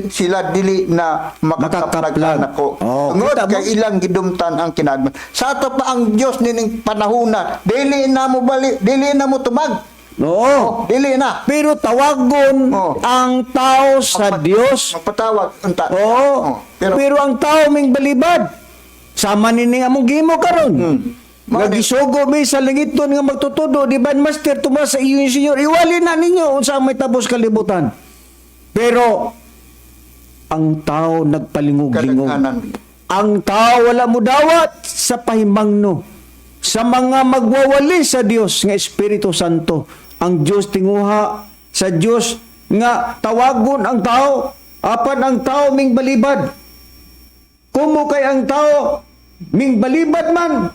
sila dili na makakaplag Makakaplag. kanako." Oh, Tungod kita mo. kay ilang gidumtan ang kinagman. Sa ato pa ang Dios nining panahona, dili na mo bali, dili na mo tubag. Oo. Oh, dili na. Pero tawagon ang tao sa Dios. Magpatawag unta. Oo. Oh, pero, pero, ang tao ming balibad. Sama ni ning among gimo karon. Nga gisugo mi sa langiton nga magtutudo, di ba, Master Tomas, sa iyo yung Senyor, iwali na ninyo unsa ang may tapos kalibutan. Pero ang tao nagpalingog-lingog. Kadaghanan. Ang tao wala mo dawat sa pahimangno sa mga magwawali sa Dios nga Espiritu Santo. Ang Dios tinguha sa Dios nga tawagon ang tao, apan ang tao ming balibad. Kumo kay ang tao ming balibad man.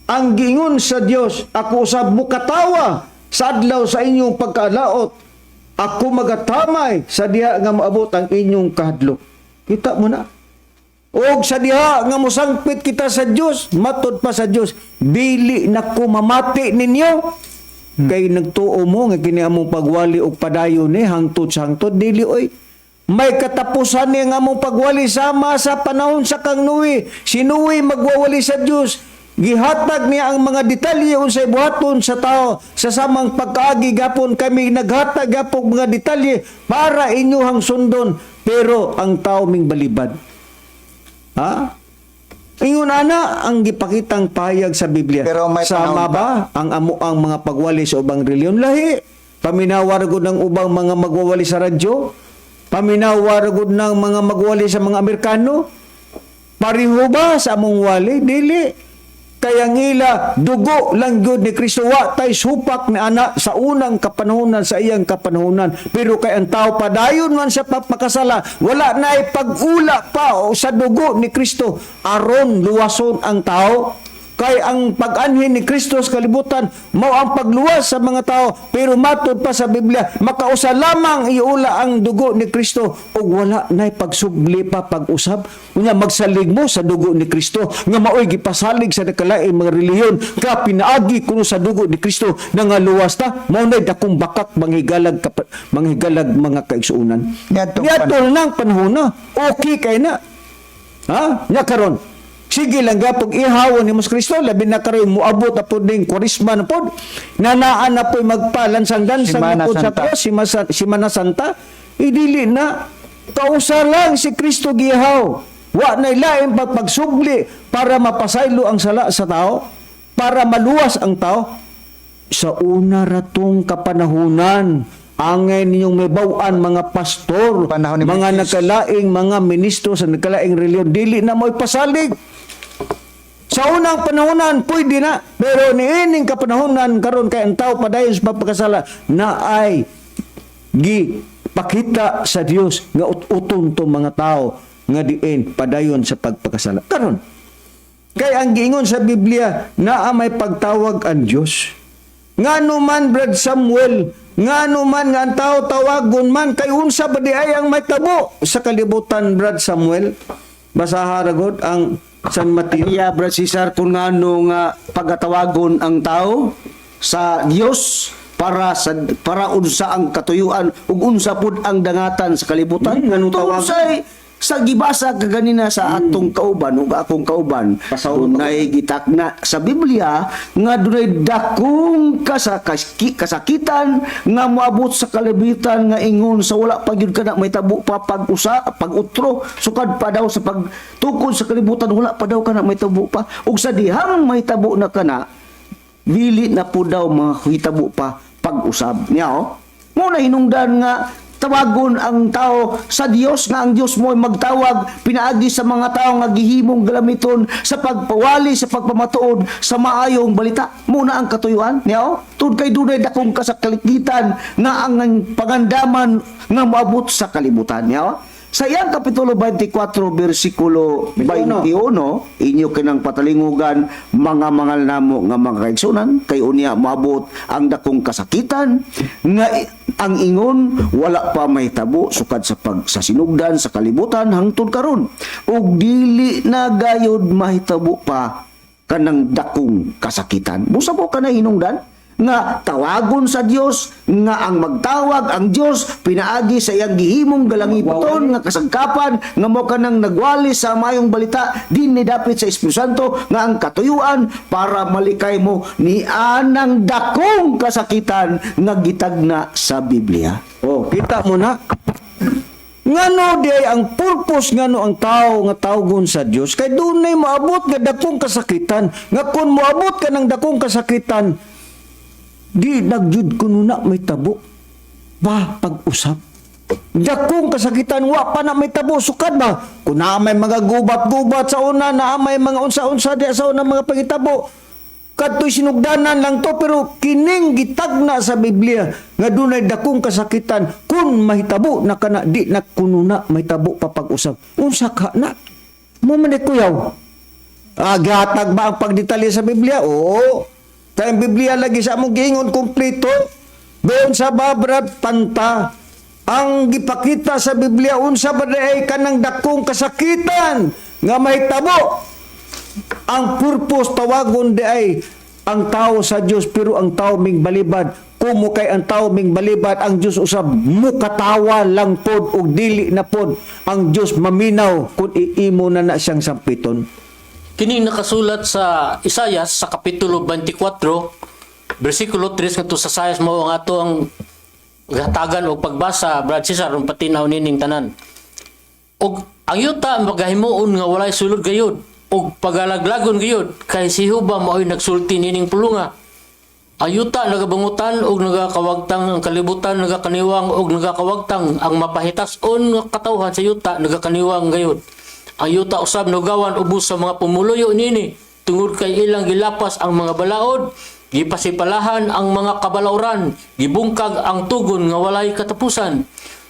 Ang giingon sa Dios, ako usab mukatawa sa adlaw sa inyong pagkalaot. Ako magatamay sa diha nga moabot ang inyong kahadlok. Kita mo na. Og sa diha nga mosangpit kita sa Dios, matod pa sa Dios, dili na ko mamati ninyo. Kay nagtuo mo nga kini among pagwali og padayon ni hangtod sa hangtod, dili oy. May katapusan ni ang among pagwali sama sa panahon sa kang Noe. Si Noe magwawali sa Dios. Gihatag niya ang mga detalye unsay buhaton sa tao sa samang pagkaagi gapon kami naghatag gapon mga detalye para inyuhang sundon, pero ang tao ming balibad. Ha? Ingon ana ang gipakitang pahayag sa Biblia. Pero may Sama panahon ba ang amo ang mga pagwali sa ubang reliyon? Lahi. Paminawa ra gud ng ubang mga magwawali sa radyo. Paminawa ra gud ng mga magwali sa mga Amerikano. Pareho ba sa among wali? Dili. Kaya ang ila, dugo lang gyud ni Kristo, wa tay supak ni ana sa unang kapanahonan, sa iyang kapanahonan. Pero kay ang tao padayon man sa pagpakasala, wala na pag-ula pa o sa dugo ni Kristo aron luwason ang tao. Kay ang pag-anhin ni Kristo sa kalibutan mao ang pagluwas sa mga tao, pero matod pa sa Biblia, makausa lamang iula ang dugo ni Kristo ug wala nay pagsubli pa pag-usab. Unya magsalig mo sa dugo ni Kristo nga maoy gipasalig sa nakalaing mga relihiyon ka pinaagi kuno sa dugo ni Kristo na nga luwas ta, mao nay dakong bakak manghigalag manghigalag mga kaigsuonan. Niadtong Niadto nang panahon na okay kay na. Ha? Nya karon. Sige lang gapog ihawon ni Mas Kristo, labi na karon moabot na pod ning Kwaresma na pod. Nanaan na po'y magpalansang-lansang na Simana pod sa Santa. cross, Simana Santa. Idili na kausa lang si Kristo gihaw. Wa na lain pagpagsubli para mapasaylo ang sala sa tao, para maluwas ang tao. Sa una ratong kapanahunan, angay ninyong may bawan mga pastor, Panahon ni mga Moises. nakalaing mga ministro sa nakalaing reliyon, dili na mo'y pasalig. Sa unang panahonan, pwede na. Pero niining kapanahonan, karon kay ang tao padayon sa pagpakasala, na ay gipakita sa Dios nga ut-uton to mga tao nga diin padayon sa pagpakasala. Karon, kay ang giingon sa Biblia, naa may pagtawag ang Dios. Ngano man, Brad Samuel, ngano man nga ang tao tawagon man, kay unsa ba di ay ang may tabo sa kalibutan, Brad Samuel? Basaha ra gud ang San Mateo. Iya, Brad Cesar, kung ngano nga pagatawagon ang tao sa Dios para unsa ang katuyuan ug unsa pud ang dangatan sa kalibutan. Nganong Tungod tawagon? sa gibasa kaganina sa atong kauban ug akong kauban, Pasawon dunay gitakna sa Biblia nga dunay dakong kasakitan nga moabot sa kalibutan nga ingon sa wala pa gyud kana mahitabo pa pag-usa pag-utro, sukad pa daw sa pagtukod sa kalibutan, wala pa daw kana mahitabo pa, ug sa dihang mahitabo na kana, dili na po daw mahitabo pa pag-usab niya. Oh, mo na hinungdan nga tawagon ang tao sa Dios, nga ang Dios mo ay magtawag pinaagi sa mga tao nga gihimong galamiton sa pagpawali, sa pagpamatuod sa maayong balita. Muna ang katuyuan niya. Oh, tud kay dunay dakong kasakalikitan nga ang pangandaman nga moabot sa kalibutan niya. Oh, sa iyang kapitulo 24 bersikulo 21, inyo kinang patalingugan mga mangal namo nga mga kaigsunan, kay unya moabot ang dakong kasakitan nga ang ingon wala pa mahitabo sukad sa pag sa sinugdan sa kalibutan hangtod karon, ug dili na gayod mahitabo pa kanang dakong kasakitan. Busa po kanay hinungdan nga tawagon sa Dios, nga ang magtawag ang Dios pinaagi sa iyang gihimong galangiputon nga kasangkapan nga mo kanang nagwali sa mayong balita dinhi dapit sa Espiritu Santo, nga ang katuyuan para malikay mo ni anang dakong kasakitan nga gitagna sa Biblia. Oh, kita mo na. Ngano di ay ang purpose, ngano ang tao nga tawgon sa Dios, kay dunay moabot nga dakong kasakitan, nga kun moabot ka ng dakong kasakitan, di nagyud kuno na may tabo ba pag-usap. Dakong kasakitan wa pa na may tabo sukad ba kun naa may mga gubat-gubat sa una, naa may mga unsa-unsa di sa una mga pangitabo, kadtoy sinugdanan lang to, pero kining gitagna sa Biblia nga dunay dakong kasakitan, kun mahitabo na kana, di na kuno na mahitabo pa pag-usap. Unsa ka na mo man kuyaw? Ah, gihatag ba ang pagdetalye sa Biblia? Oo. Kaya ang Biblia lagi sa among giingon kumpleto. Doon sa Brad Panta, ang gipakita sa Biblia unsa ba diay kanang dakong kasakitan nga mahitabo. Ang purpose tawagon di ay ang tao sa Dios, pero ang tao ming balibad. Kumo kay ang tao ming balibad, ang Dios usab mukatawa lang pod og dili na pod ang Dios maminaw kung iimo na na siyang sampiton. Kini nakasulat sa Isayas sa kapitulo 24 bersikulo 3 ngadto sa Isayas, mao ang ato ang gahatagan og pagbasa, Brad Cesar, aron patinaw nining tanan. Og ang yuta magahimuon nga walay sulod gayud og pagalaglagon gayud, kay si Jehova mao'y nagsulti nining pulunga. Ang yuta nagabangutan og nagakawagtang, ang kalibutan nagakaniwang og nagakawagtang, ang mapahitas-on nga katawhan sa yuta nagakaniwang gayud. Ang yuta usab nugawan ubos sa mga pumuluyo nini, tungod kay ilang gilapas ang mga balaod, gipasipalahan ang mga kabalauran, gibungkag ang tugon nga walay katapusan.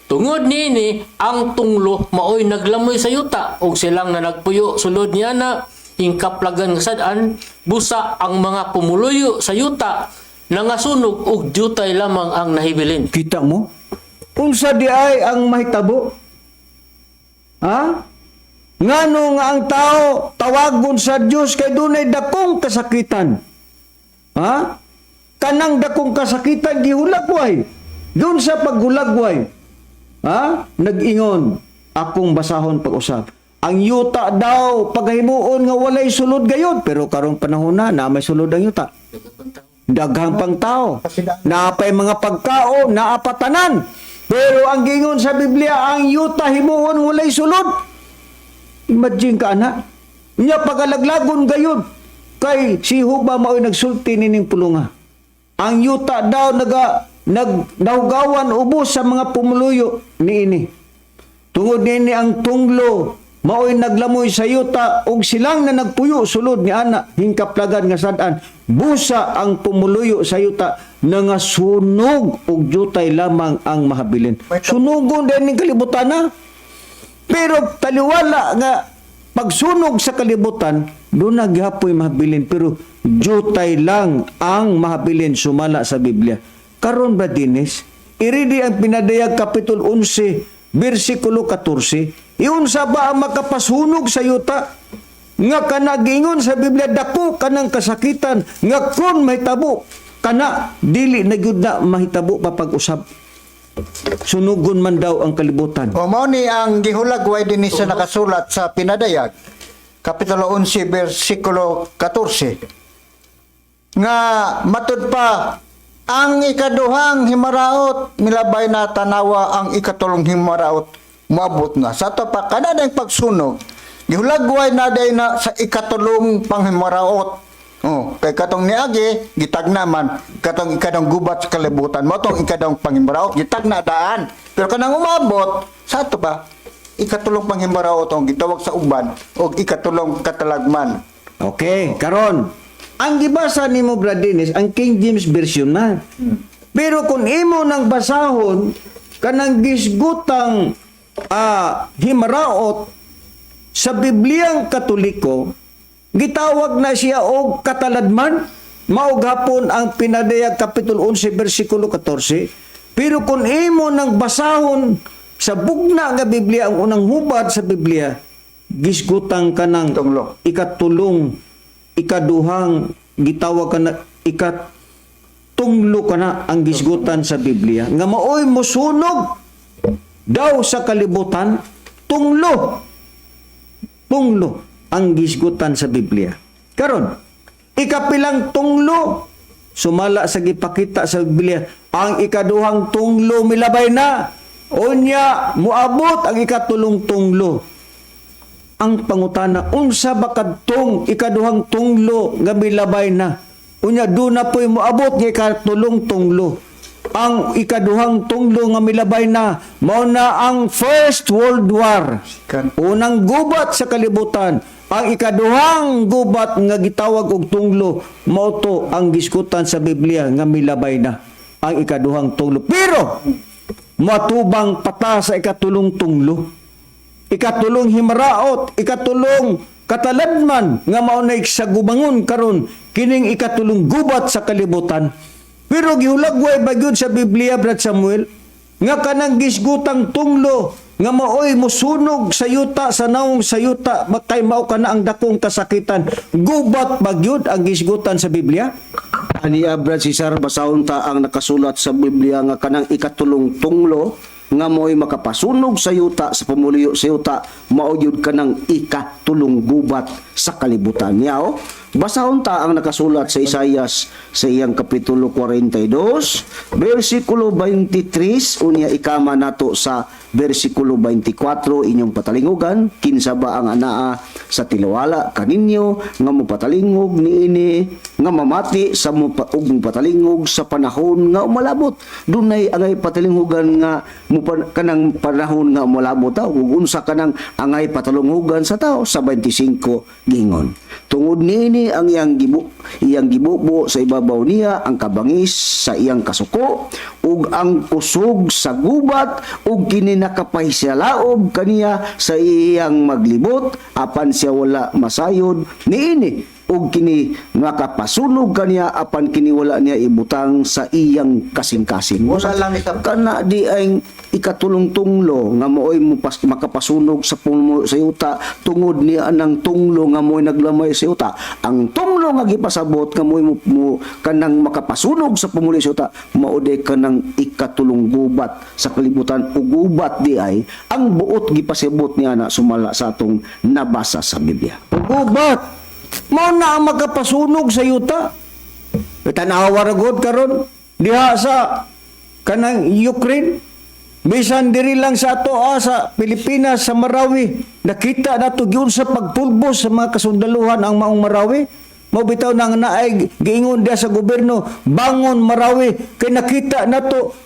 Tungod niini ang tunglo maoy naglamoy sa yuta ug silang na nagpuyo sulod niya na hingkaplagan nga sad-an, busa ang mga pumuluyo sa yuta nangasunog ug jutay lamang ang nahibilin. Kita mo? Unsa di ay ang mahitabo? Ha? Ngano nga ang tao tawagon sa Dios kay dunay dakong kasakitan? Ha? Kanang dakong kasakitan gihulagway. Doon sa paghulagway. Ha? Nag-ingon akong basahon pag-usap. Ang yuta daw paghimuon nga walay sulod gayod, pero karong panahon na na may sulod ang yuta. Daghang pang tao. Naapay mga pagkao, naapatanan. Pero ang gingon sa Biblia, ang yuta himuon walay sulod. Imagine ka, ana. Nya pagalaglagon gayud kay si Huba mao'y nagsulti nining pulunga. Ang yuta daw naga nag nahugawan ubos sa mga pumuluyo niini. Tungod niini ang tunglo mao'y naglamoy sa yuta ug silang na nagpuyo sulod ni ana hingkaplagan nga sad-an, busa ang pumuluyo sa yuta nangasunog ug jutay lamang ang mahabilin. Sunugon din ning kalibutan na. Pero taliwala nga pagsunog sa kalibutan, doon na gihapoy mahabilin, pero jutay lang ang mahabilin sumala sa Biblia. Karon ba, Dinis, iridi ang Pinadayag Kapitulo 11, versikulo 14, iunsa ba ang makapasunog sa yuta? Nga kanagingon sa Biblia, dako kanang kasakitan, nga kun mahitabo, kana dili na gyud na mahitabo pa pag-usab. Sunugon man daw ang kalibutan. O mao ni ang gihulagway dinhi sa nakasulat sa Pinadayag, Kapitulo 11, versikulo 14. Nga matud pa ang ikaduhang himaraot milabay na, tanawa ang ikatulong himaraot moabot na. Sa ato pa kada ang pagsunog gihulagway na day na sa ikatulong panghimaraot. Oh, kay katong niagi gitagna man katong ikadong gubat sa kalibutan mo tong ikadong panghimaraot gitagna daan. Pero kanang umabot sa ato pa ikatulong panghimaraot ang gitawag sa uban og ikatulong katalagman. Okay, karon. Ang gibasa nimo, Brad Dennis, ang King James Version na. Pero kung imo nang basahon kanang gisgutang himaraot sa Bibliang Katoliko, gitawag na siya og kataladman. Mao gapon ang Pinadayag Kapitulo 11 versikulo 14. Pero kung imo nang basahon sa bugna nga Biblia, ang unang hubad sa Biblia, gisgutang kanang Tunglo. Ikatulong, ikaduhang gitawag ka na ikatunglo ka na ang gisgutan sa Biblia nga maoy mosunog daw sa kalibutan. Tunglo, tunglo ang gisgutan sa Biblia. Karon, ikapilang tunglo sumala sa gipakita sa Biblia, ang ikaduhang tunglo milabay na, unya moabot ang ikatulong tunglo. Ang pangutana, unsa ba kadtong ikaduhang tunglo nga milabay na? Unya do na po'y moabot nga ikatulong tunglo. Ang ikaduhang tunglo nga milabay na, mao na ang First World War. Sikan. Unang gubat sa kalibutan. Ang ikaduhang gubat nga gitawag og tunglo, mao to ang gisgutan sa Biblia nga milabay na ang ikaduhang tunglo. Pero matubang pata sa ikatulong tunglo, ikatulong himaraot, ikatulong Kataladman nga mao nay sa gubangon karon kining ikatulong gubat sa kalibutan. Pero gihulagway ba gyud sa Biblia, Brad Samuel, nga kanang gisgutang tunglo nga maoy musunog sa yuta, sa naong sa yuta, kay mao kana ang dakong kasakitan, gubat ba gyud ang gisgutan sa Biblia? Ani, Brad Cesar, basahon ta ang nakasulat sa Biblia nga kanang ikatulong tunglo nga mo'y makapasunog sa yuta, sa pamuliyo sa yuta, mao gyud kanang ikatulong gubat sa kalibutan niya. Oh. Basahon ta ang nakasulat sa Isayas sa iyang kapitulo 42, versikulo 23, unya ikama nato sa versikulo 24, inyong patalingugan, kinsa ba ang anaa sa tilawala kaninyo nga mopatalingog niini, nga mamati sa ug mopatalingog sa panahon nga umalabot? Dunay angay patalinghugan nga kanang panahon nga umalabot ta, ug unsa kanang angay patalunghugan sa tao? Sa 25 gingon, tungod niini ang iyang gibubo sa ibabaw niya ang kabangis sa iyang kasuko ug ang kusog sa gubat, ug kini nakapahisalaob kaniya sa iyang maglibot, apan siya wala masayod niini, ug kini nakapasunog kaniya, apan kini wala niya ibutang sa iyang kasing-kasing. Wala lang isa. Kana di ay ikatulong tunglo nga mooy makapasunog sa puno sa yuta tungod niya ng tunglo nga mo'y naglamay sa yuta. Ang tunglo nga gipasabot nga mo'y mo kanang makapasunog sa pumuli sa yuta, mao di kanang ikatulong gubat sa kalibutan, ug gubat di ay ang buot gipasabot niya na sumala sa atong nabasa sa Biblia. Gubat mao na ang makapasunog sa yuta. Tanawa ra gud karon diha sa kanang Ukraine. Bisan diri lang sa ato sa Pilipinas, sa Marawi, nakita nato gyud sa pagpulbos sa mga kasundaluhan ang maong Marawi. Mao bitaw na nga naay giingon diha sa gobyerno, "Bangon Marawi," kay nakita nato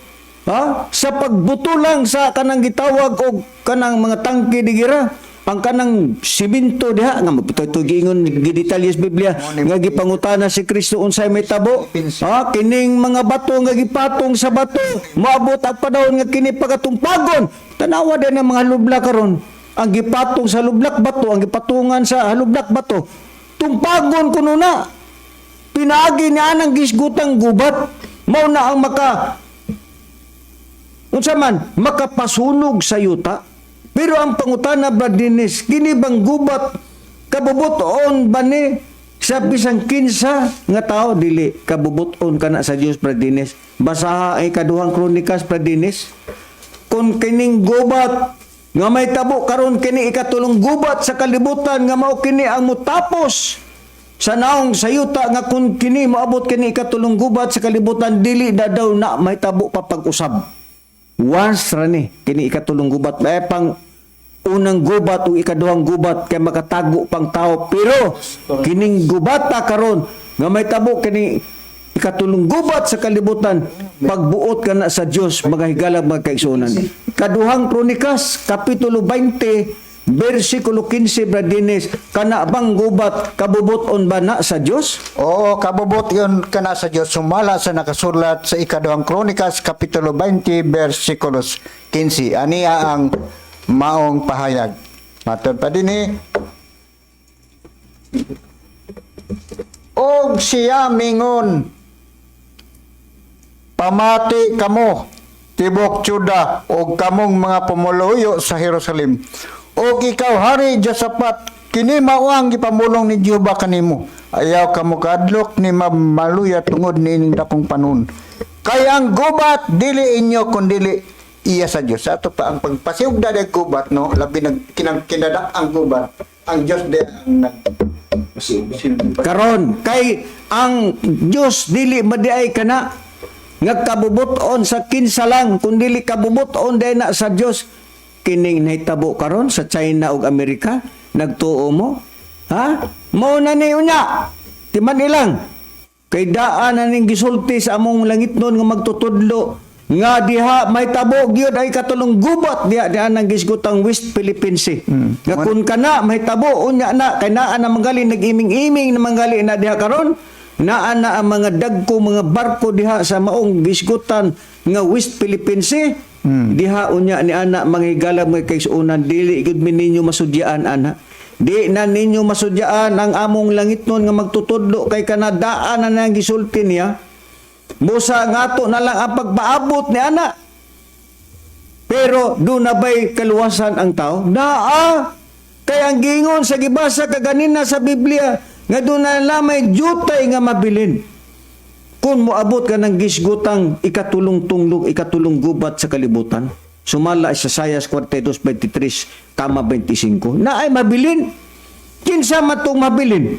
ha sa pagbuto lang sa kanang gitawag og kanang mga tangke di gira, ang kanang simento diha nga mabitaw ito giingon, gidetalye sa Biblia nga gipangutana si Kristo unsay may tabo, ha, kining mga bato nga gipatong sa bato, moabot ang panahon nga kini pagatumpagon. Tanawa din ang mga lublak karon, ang gipatong sa lublak bato, ang gipatungan sa halublak bato, tumpagon kuno na pinaagi niya ang gisgutang gubat. Mao na ang maka unsa man makapasunog sa yuta. Pero ang pangutana, Brad Dennis, kini bang gubat kabubuton ba ni sa bisan kinsa nga tao? Dili kabubuton kana sa Dios, Brad Dennis. Basaha ay Kaduhang Kronikas, Brad Dennis. Kung kining gubat nga may tabo karon, kini ikatulong gubat sa kalibutan nga mao kini ang mutapos sa naong sa yuta, nga kung kini moabot kini ikatulong gubat sa kalibutan, dili na daw na may tabo pa pag-usab. Once ra ni kini ikatulong gubat. May pang unang gubat o ikaduhang gubat kay makatago pang tao, pero kining gubata karon nga may tabo, kini ikatulong gubat sa kalibutan, pagbuot ka na sa Dios, mga higala, mga kaigsuonan. Kaduhang Kronikas kapitulo 20 versikulo 15, Brad Dennis, kana bang gubat kabubuton ba na sa Dios? Oo, kabubot yun kana sa Diyos sumala sa nakasulat sa Ikaduhang Kronikas, Kapitulo 20, versikulos 15. Aniya ang maong pahayag. Matod pa din. Og siya mingon, "Pamati kamo, tibok Juda og kamong mga pumuluyo sa Jerusalem. Og ikaw, Hari Josaphat, kini mao ang gipamulong ni Jehova kanimo. Ayaw kamo kaadlok ni maluya tungod niining dakong panon. Kay ang gubat dili inyo kundili iya sa Dios." Ato pa ang pagpasiugda ng gubat, no, labi nag kinang kinadak ang gubat, ang Dios de ang nag Karon kay ang Dios dili madiay kana nga kabubuton sa kinsa lang, kun dili kabubuton day na sa Dios. Kining nahitabo karon sa China ug Amerika, nagtuo mo, ha, mao na ni unya timan ilang kay daan na ning gisulti sa among langitnon nga magtutudlo nga diha may tabo gyud ay katulong gubat diha diha nang gisgutang West Philippine Sea. Nga kun kana may tabo unya na kay naa na manggali nag-iming-iming na manggali na diha karon, naa na ang mga dagko mga barko diha sa maong gisgutan nga West Philippine Sea. Diha unya ni ana, mga higala, mga kaigsuonan, dili gud mi ninyo masudyaan ana. Di na ninyo masudyaan ang among langitnon nga magtutudlo kay kanadaan na nang gisulti niya. Busa nga ato na lang ang pagpaabot ni ana. Pero doon na ba'y kaluwasan ang tao? Naa! Kay ang giingon sa gibasa kaganina sa Biblia nga doon na lamay jutay nga mabilin. Kung moabot ka ng gisgutang ikatulong tunglog, ikatulong gubat sa kalibutan, sumala sa Isaiah 42:23, kama 25, na ay mabilin. Kinsa matong mabilin?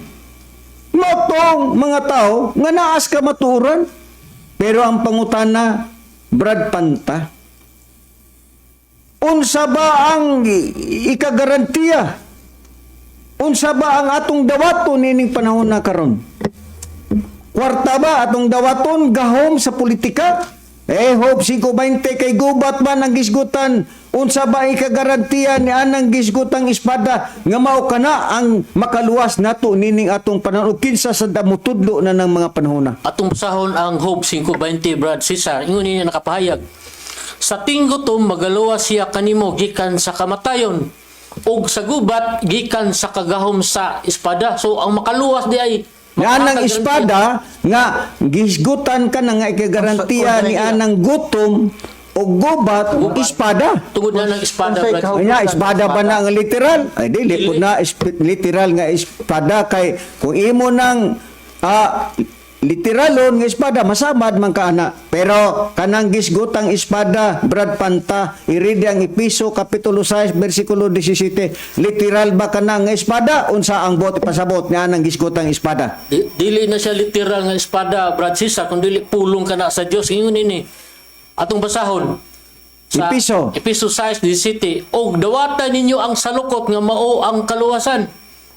Motong mga tao nga naas ka matuoran. Pero ang pangutana, Brad Panta, unsa ba ang ikagarantiya? Unsa ba ang atong dawaton nining panahon na karon? Kwarta ba atong dawaton gahom sa politika? Eh, Job 5:20, kay gubat ba ng gisgutan? Unsa ba ikagarantiya ni anang gisgutang espada nga mao kana ang makaluwas nato nining atong panahon, ug kinsa sa damutudlo na ng mga panahon na? Atong basahon ang Job 5:20, Brad Cesar. Ingon niya nakapahayag. Sa tinggutom magaluwas siya kanimo gikan sa kamatayon ug sa gubat gikan sa kagahom sa espada. So ang makaluwas di ay Ni anang espada nga gisgutan ka na nga ikagarantiya ni anang gutom o gubat, espada. Tungod na ng espada, Unsay Brad. Kanya, espada ba na ang literal? Ay, dili po na literal nga espada kay kung imo nang literalon nga espada, masamad man ka ana. Pero kanang gisgutang espada, Brad Panta, iridi ang Episo kapitulo 6 bersikulo 17. Literal ba kana nga espada? Unsa ang buot ipasabot nga anang gisgutang espada? Dili na siya literal nga espada, Brad Cesar, kung dili pulong kana sa Dios. Ingon ini. Atong basahon sa Episo. Episo 6:17, og dawata ninyo ang salukot nga mao ang kaluwasan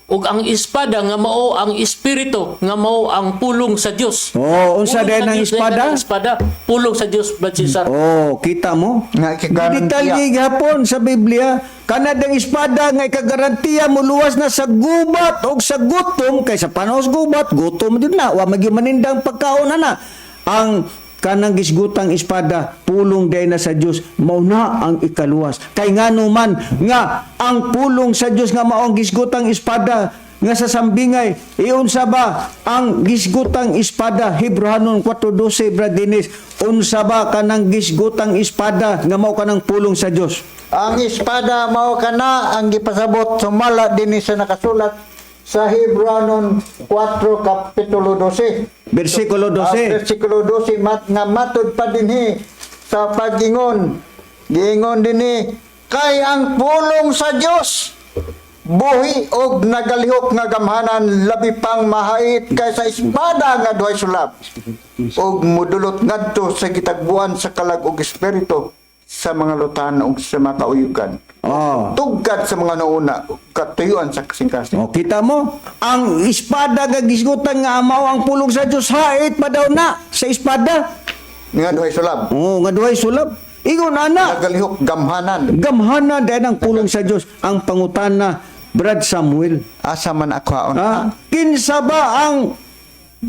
ug ang espada nga mao ang espiritu nga mao ang pulong sa Dios. Oh, unsa Pulong din sa ang Dios, espada? dahil ang espada, pulong sa Dios, Brad Cesar. Oh, kita mo? Nga ikagarantiya. Detalye gihapon sa Biblia, kanadang espada nga ikagarantiya mo luwas na sa gubat o sa gutom, kay sa panahon sa gubat, gutom din na, wa magi manindang pagkaon na. Ang kanang gisgutang espada, pulong day na sa Dios, mao na ang ikaluwas. Kay ngano man nga ang pulong sa Dios nga mao ang gisgutang espada nga sa sambingay, iunsa ba ang gisgutang espada? Hebrehanon 4:12, Brad Dennis, unsa ba kanang gisgutang espada nga mao kanang pulong sa Dios? Ang espada mao kana ang gipasabot sumala dinhi sa nakasulat sa Hebreanon 4 kapitulo 12. Bersikulo Ang 12. versikulo 12 mat nga matud pa dinhi sa pag-ingon. Giingon dinhi kay ang pulong sa Dios buhi og nagalihok nga gamhanan, labi pang mahait kaysa espada nga duhay sulab, og mudulot ngadto sa gitagbuan sa kalag og espiritu, sa mga lutan ug sa mga kauyugan, tugkad sa mga nauna ug katuyuan sa kasing-kasing. Oh, kita mo, ang espada nga gisgutan nga mao ang pulong sa Dios, hait pa daw na sa espada. Nga duhay sulab. Oh, nga duhay sulab. Ingon ana, Nagalihok gamhanan. Gamhana dahil ang pulong sa Dios. Ang pangutana, Brad Samuel, Asa man ako aon? Ah, kinsa ba ang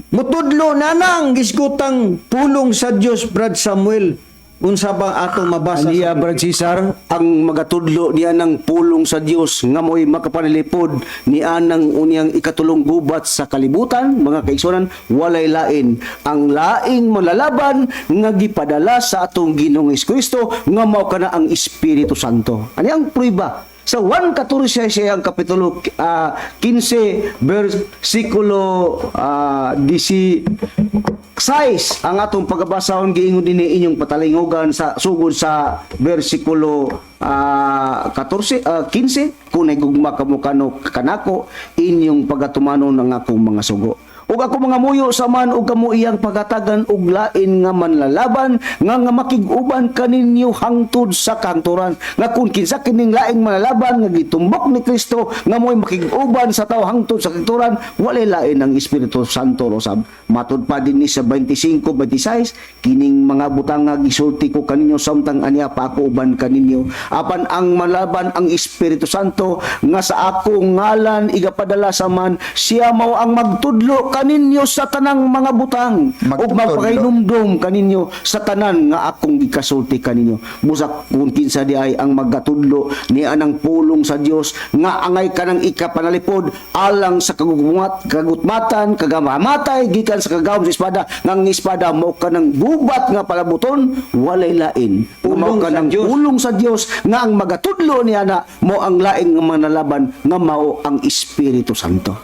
mutudlo na nang gisgutang pulong sa Dios, Brad Samuel? Unsa ba atong mabasa? Aniya, Brad Cesar, ang magatudlo niya ng pulong sa Dios nga mo'y makapanalipod niya ng unyang ikatulong gubat sa kalibutan, mga kaigsunan, walay lain. Ang laing malalaban nga gipadala sa atong Ginoong Kristo nga mao kana ang Espiritu Santo. Ani ang prueba? Sa 1:14 ang kapitulo 15 bersikulo 16 ang atong pagabasahon, giingon dinhi inyong patalingugan sa sugod sa bersikulo 14, 15, "Kung nagugma kamo kano kanako, inyong pagatumanon ang akong mga sugo. Ug ako mga muyo sa man ug kamo iyang pagatagan og lain nga manlalaban nga makig-uban kaninyo hangtod sa kahangturan." Nga kung kinsa kining laing manlalaban nga gitumbok ni Kristo nga mo'y makig-uban sa tawo hangtod sa kahangturan, walay lain ang Espiritu Santo rosab. Matud pa din ni sa 25 26, "Kining mga butang nga gisulti ko kaninyo samtang ania pa ako uban kaninyo. Apan ang malaban, ang Espiritu Santo nga sa akong ngalan igapadala sa man, siya mao ang magtudlo kaninyo sa tanang mga butang ug Magtutudlo. magpakahinumdom kaninyo sa tanan nga akong gikasulti kaninyo. Busa kung kinsa di ay ang magatudlo ni anang pulong sa Dios nga angay kanang ikapanalipod alang sa kagugmat, kagutmatan, kagamamatay gikan sa kagawom sa espada, nga ang espada mao kanang gubat nga palabuton, walay lain nga mao Pulong sa kanang Dios. pulong sa Dios nga ang magatudlo niya na mo ang laing nga manalaban nga mao ang Espiritu Santo.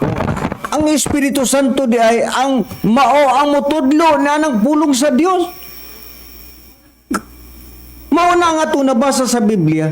Ang Espiritu Santo di ay ang mao ang mutudlo na ng pulong sa Dios. Mao na nga ato nabasa sa Biblia.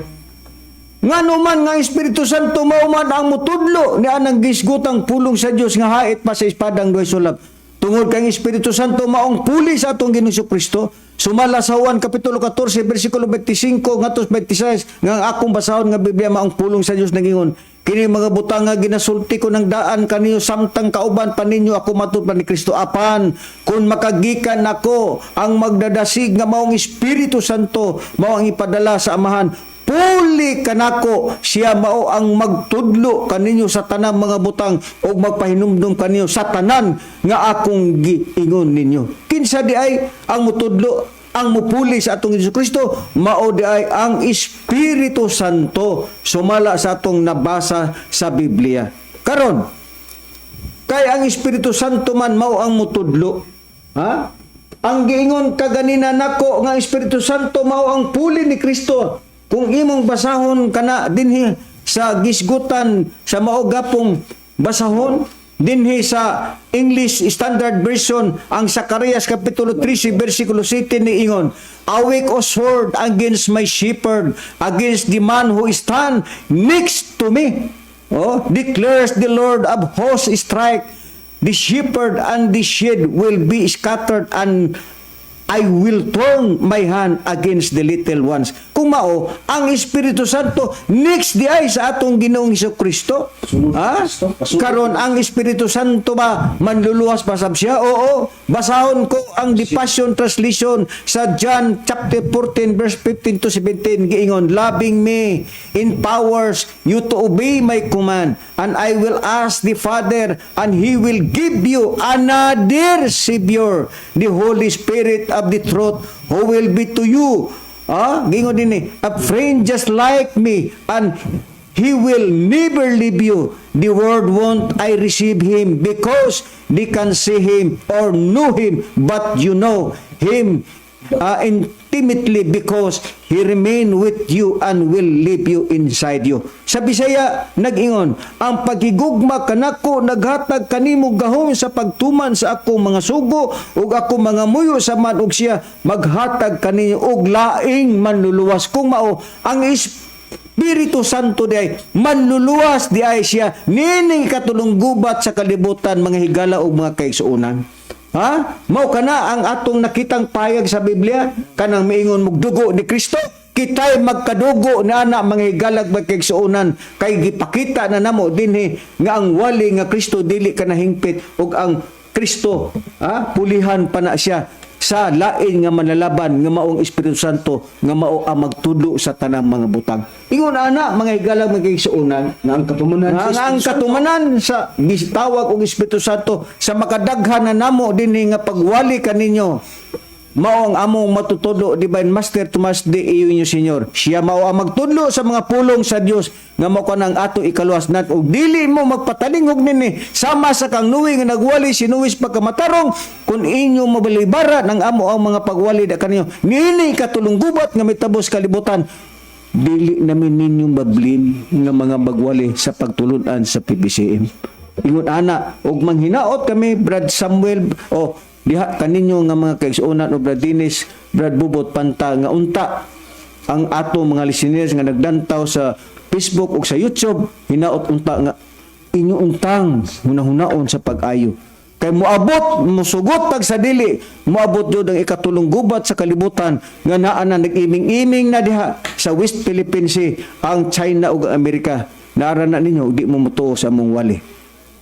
Ngano man nga ang Espiritu Santo mao man ang mutudlo ni anang gisgutang pulong sa Dios nga hait pa sa espadang duhay sulab. Tungod kang Espiritu Santo maong puli sa atong Ginoong Kristo, sumala sa Juan kapitulo 14 bersikulo 25 ngadto 26 nga ang akong basahon nga Biblia, maong pulong sa Dios nagingon, "Kini mga butang nga ginasulti ko ng daan kaniyo samtang kauban pa ninyo ako matud pa ni Kristo. Apan kung makagikan ako, ang magdadasig nga maong Espiritu Santo, mao ang ipadala sa Amahan puli kanako, siya mao ang magtudlo kaninyo sa tanang mga butang ug magpahinumdum kaninyo sa tanan nga akong giingon ninyo." Kinsa di ay ang mutudlo, ang mupuli sa atong Hesus Kristo? Mao di ay ang Espiritu Santo, sumala sa atong nabasa sa Biblia. Karon, kay ang Espiritu Santo man mao ang mutudlo. Ha? Ang giingon kaganina nako nga ang Espiritu Santo mao ang puli ni Kristo. Kung imong basahon kana dinhi sa gisgutan sa mao gapong basahon dinhi sa English Standard Version, ang Zacarias kapitulo 13 bersikulo 7 niingon, "Awake, O sword, against my shepherd, against the man who stand next to me. Oh, declares the Lord of hosts, strike the shepherd and the sheep will be scattered and I will turn my hand against the little ones." Kung mao, ang Espiritu Santo next di ay sa atong Ginoong Hesus Kristo. Ha? Karon, ang Espiritu Santo ba manluluwas pa sab siya? Oo. Basahon ko ang The Passion Translation sa John chapter 14 verse 15 to 17, giingon, "Loving me empowers you to obey my command, and I will ask the Father and he will give you another Savior, the Holy Spirit of the truth, who will be to you," gingon din eh, "a friend just like me, and he will never leave you. The world won't I receive him because they can see him or know him, but you know him intimately because he remain with you and will live you inside you." Sa Bisaya, nag-ingon, "Ang pagigugma kanako naghatag kanimo gahom sa pagtuman sa akong mga sugo ug ako mga muyo sa Amahan ug siya maghatag kaninyo og laing manluluwas." Kung mao, ang Espiritu Santo di ay manluluwas di ay siya nining katulong gubat sa kalibutan, mga higala ug mga kaigsuonan. Ha? Mao kana ang atong nakitang payag sa Biblia kanang miingon mog dugo ni Kristo, kitay magkadugo na ana, mga higalag, mga kaigsuonan, kay gipakita na namo dinhi nga ang wali nga Kristo dili ka nahingpit ug ang Kristo, ha, pulihan pa na siya sa lain nga manlalaban nga maong Espiritu Santo nga mao ang magtudlo sa tanang mga butang. Ingon ana, mga higala, mga kaigsuonan, Nga ang katumanan nga sa nga ang Espiritu Santo. katumanan sa gitawag og Espiritu Santo sa makadaghan na namo dinhi nga pagwali kaninyo, mao ang among matutudlo, Divine Master Tomas de Eugenio Senior. Siya mao ang magtudlo sa mga pulong sa Dios nga mao kanang ato ikaluwas nat og dili mo magpatalingog nini sama sa kang Noe nga nagwali si Noe sa pagkamatarong. Kung inyo mabalibara ng amo ang mga pagwali da kaninyo niini katulong gubat nga mitabos kalibutan, dili namin ninyo mablame nga mga magwali sa pagtulunan sa PBCM. Ingon ana, og manghinaot kami, Brad Samuel o diha kaninyo nga mga kaigsuonan o Brad Dennis, Brad Bubot Panta, nga unta ang ato mga listeners nga nagdantaw sa Facebook ug sa YouTube, hinaot unta nga inyo untang hunahunaon sa pag-ayo. Kay moabot, mosugot pag sa dili, moabot jud ang ikatulong gubat sa kalibutan nga naa na nag-iming-iming na diha sa West Philippine Sea ang China ug ang Amerika. Naara na ninyo, di mo motuo sa among wali.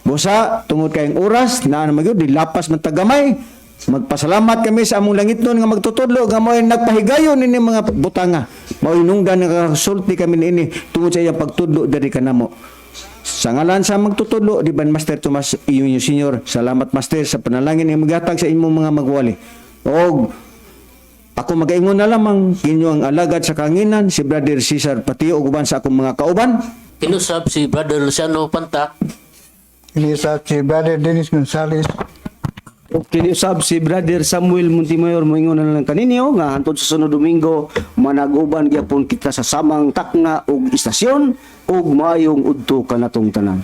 Busa, tungod kayong oras, naa na magyud, dilapas man tagamay. Magpasalamat kami sa among langitnon nga magtutudlo nga mo'y nagpahigayon ini mga butanga. Mao'y nungdan nga kasulti kami niini tungod sa iyang pagtudlo diri kanamo. Sa ngalan sa magtutudlo, Divine Master Tomas Iyunyo Senior, salamat, Master, sa panalangin nga magatag sa imong mga magwali. Og ako magaingon na lamang, inyo ang alagad sa kanginan, si Brother Cesar Patio, ug uban sa akong mga kauban. Kinusab si Brother Luciano Panta. Kini usab si Brother Dennis Gonzales. Ug kini usab si Brother Samuel Montemayor, moingon na lang kaninyo nga hantod sa sunod Domingo manag-uban gyapon kita sa samang takna ug istasyon, ug maayong udto kanatong tanan.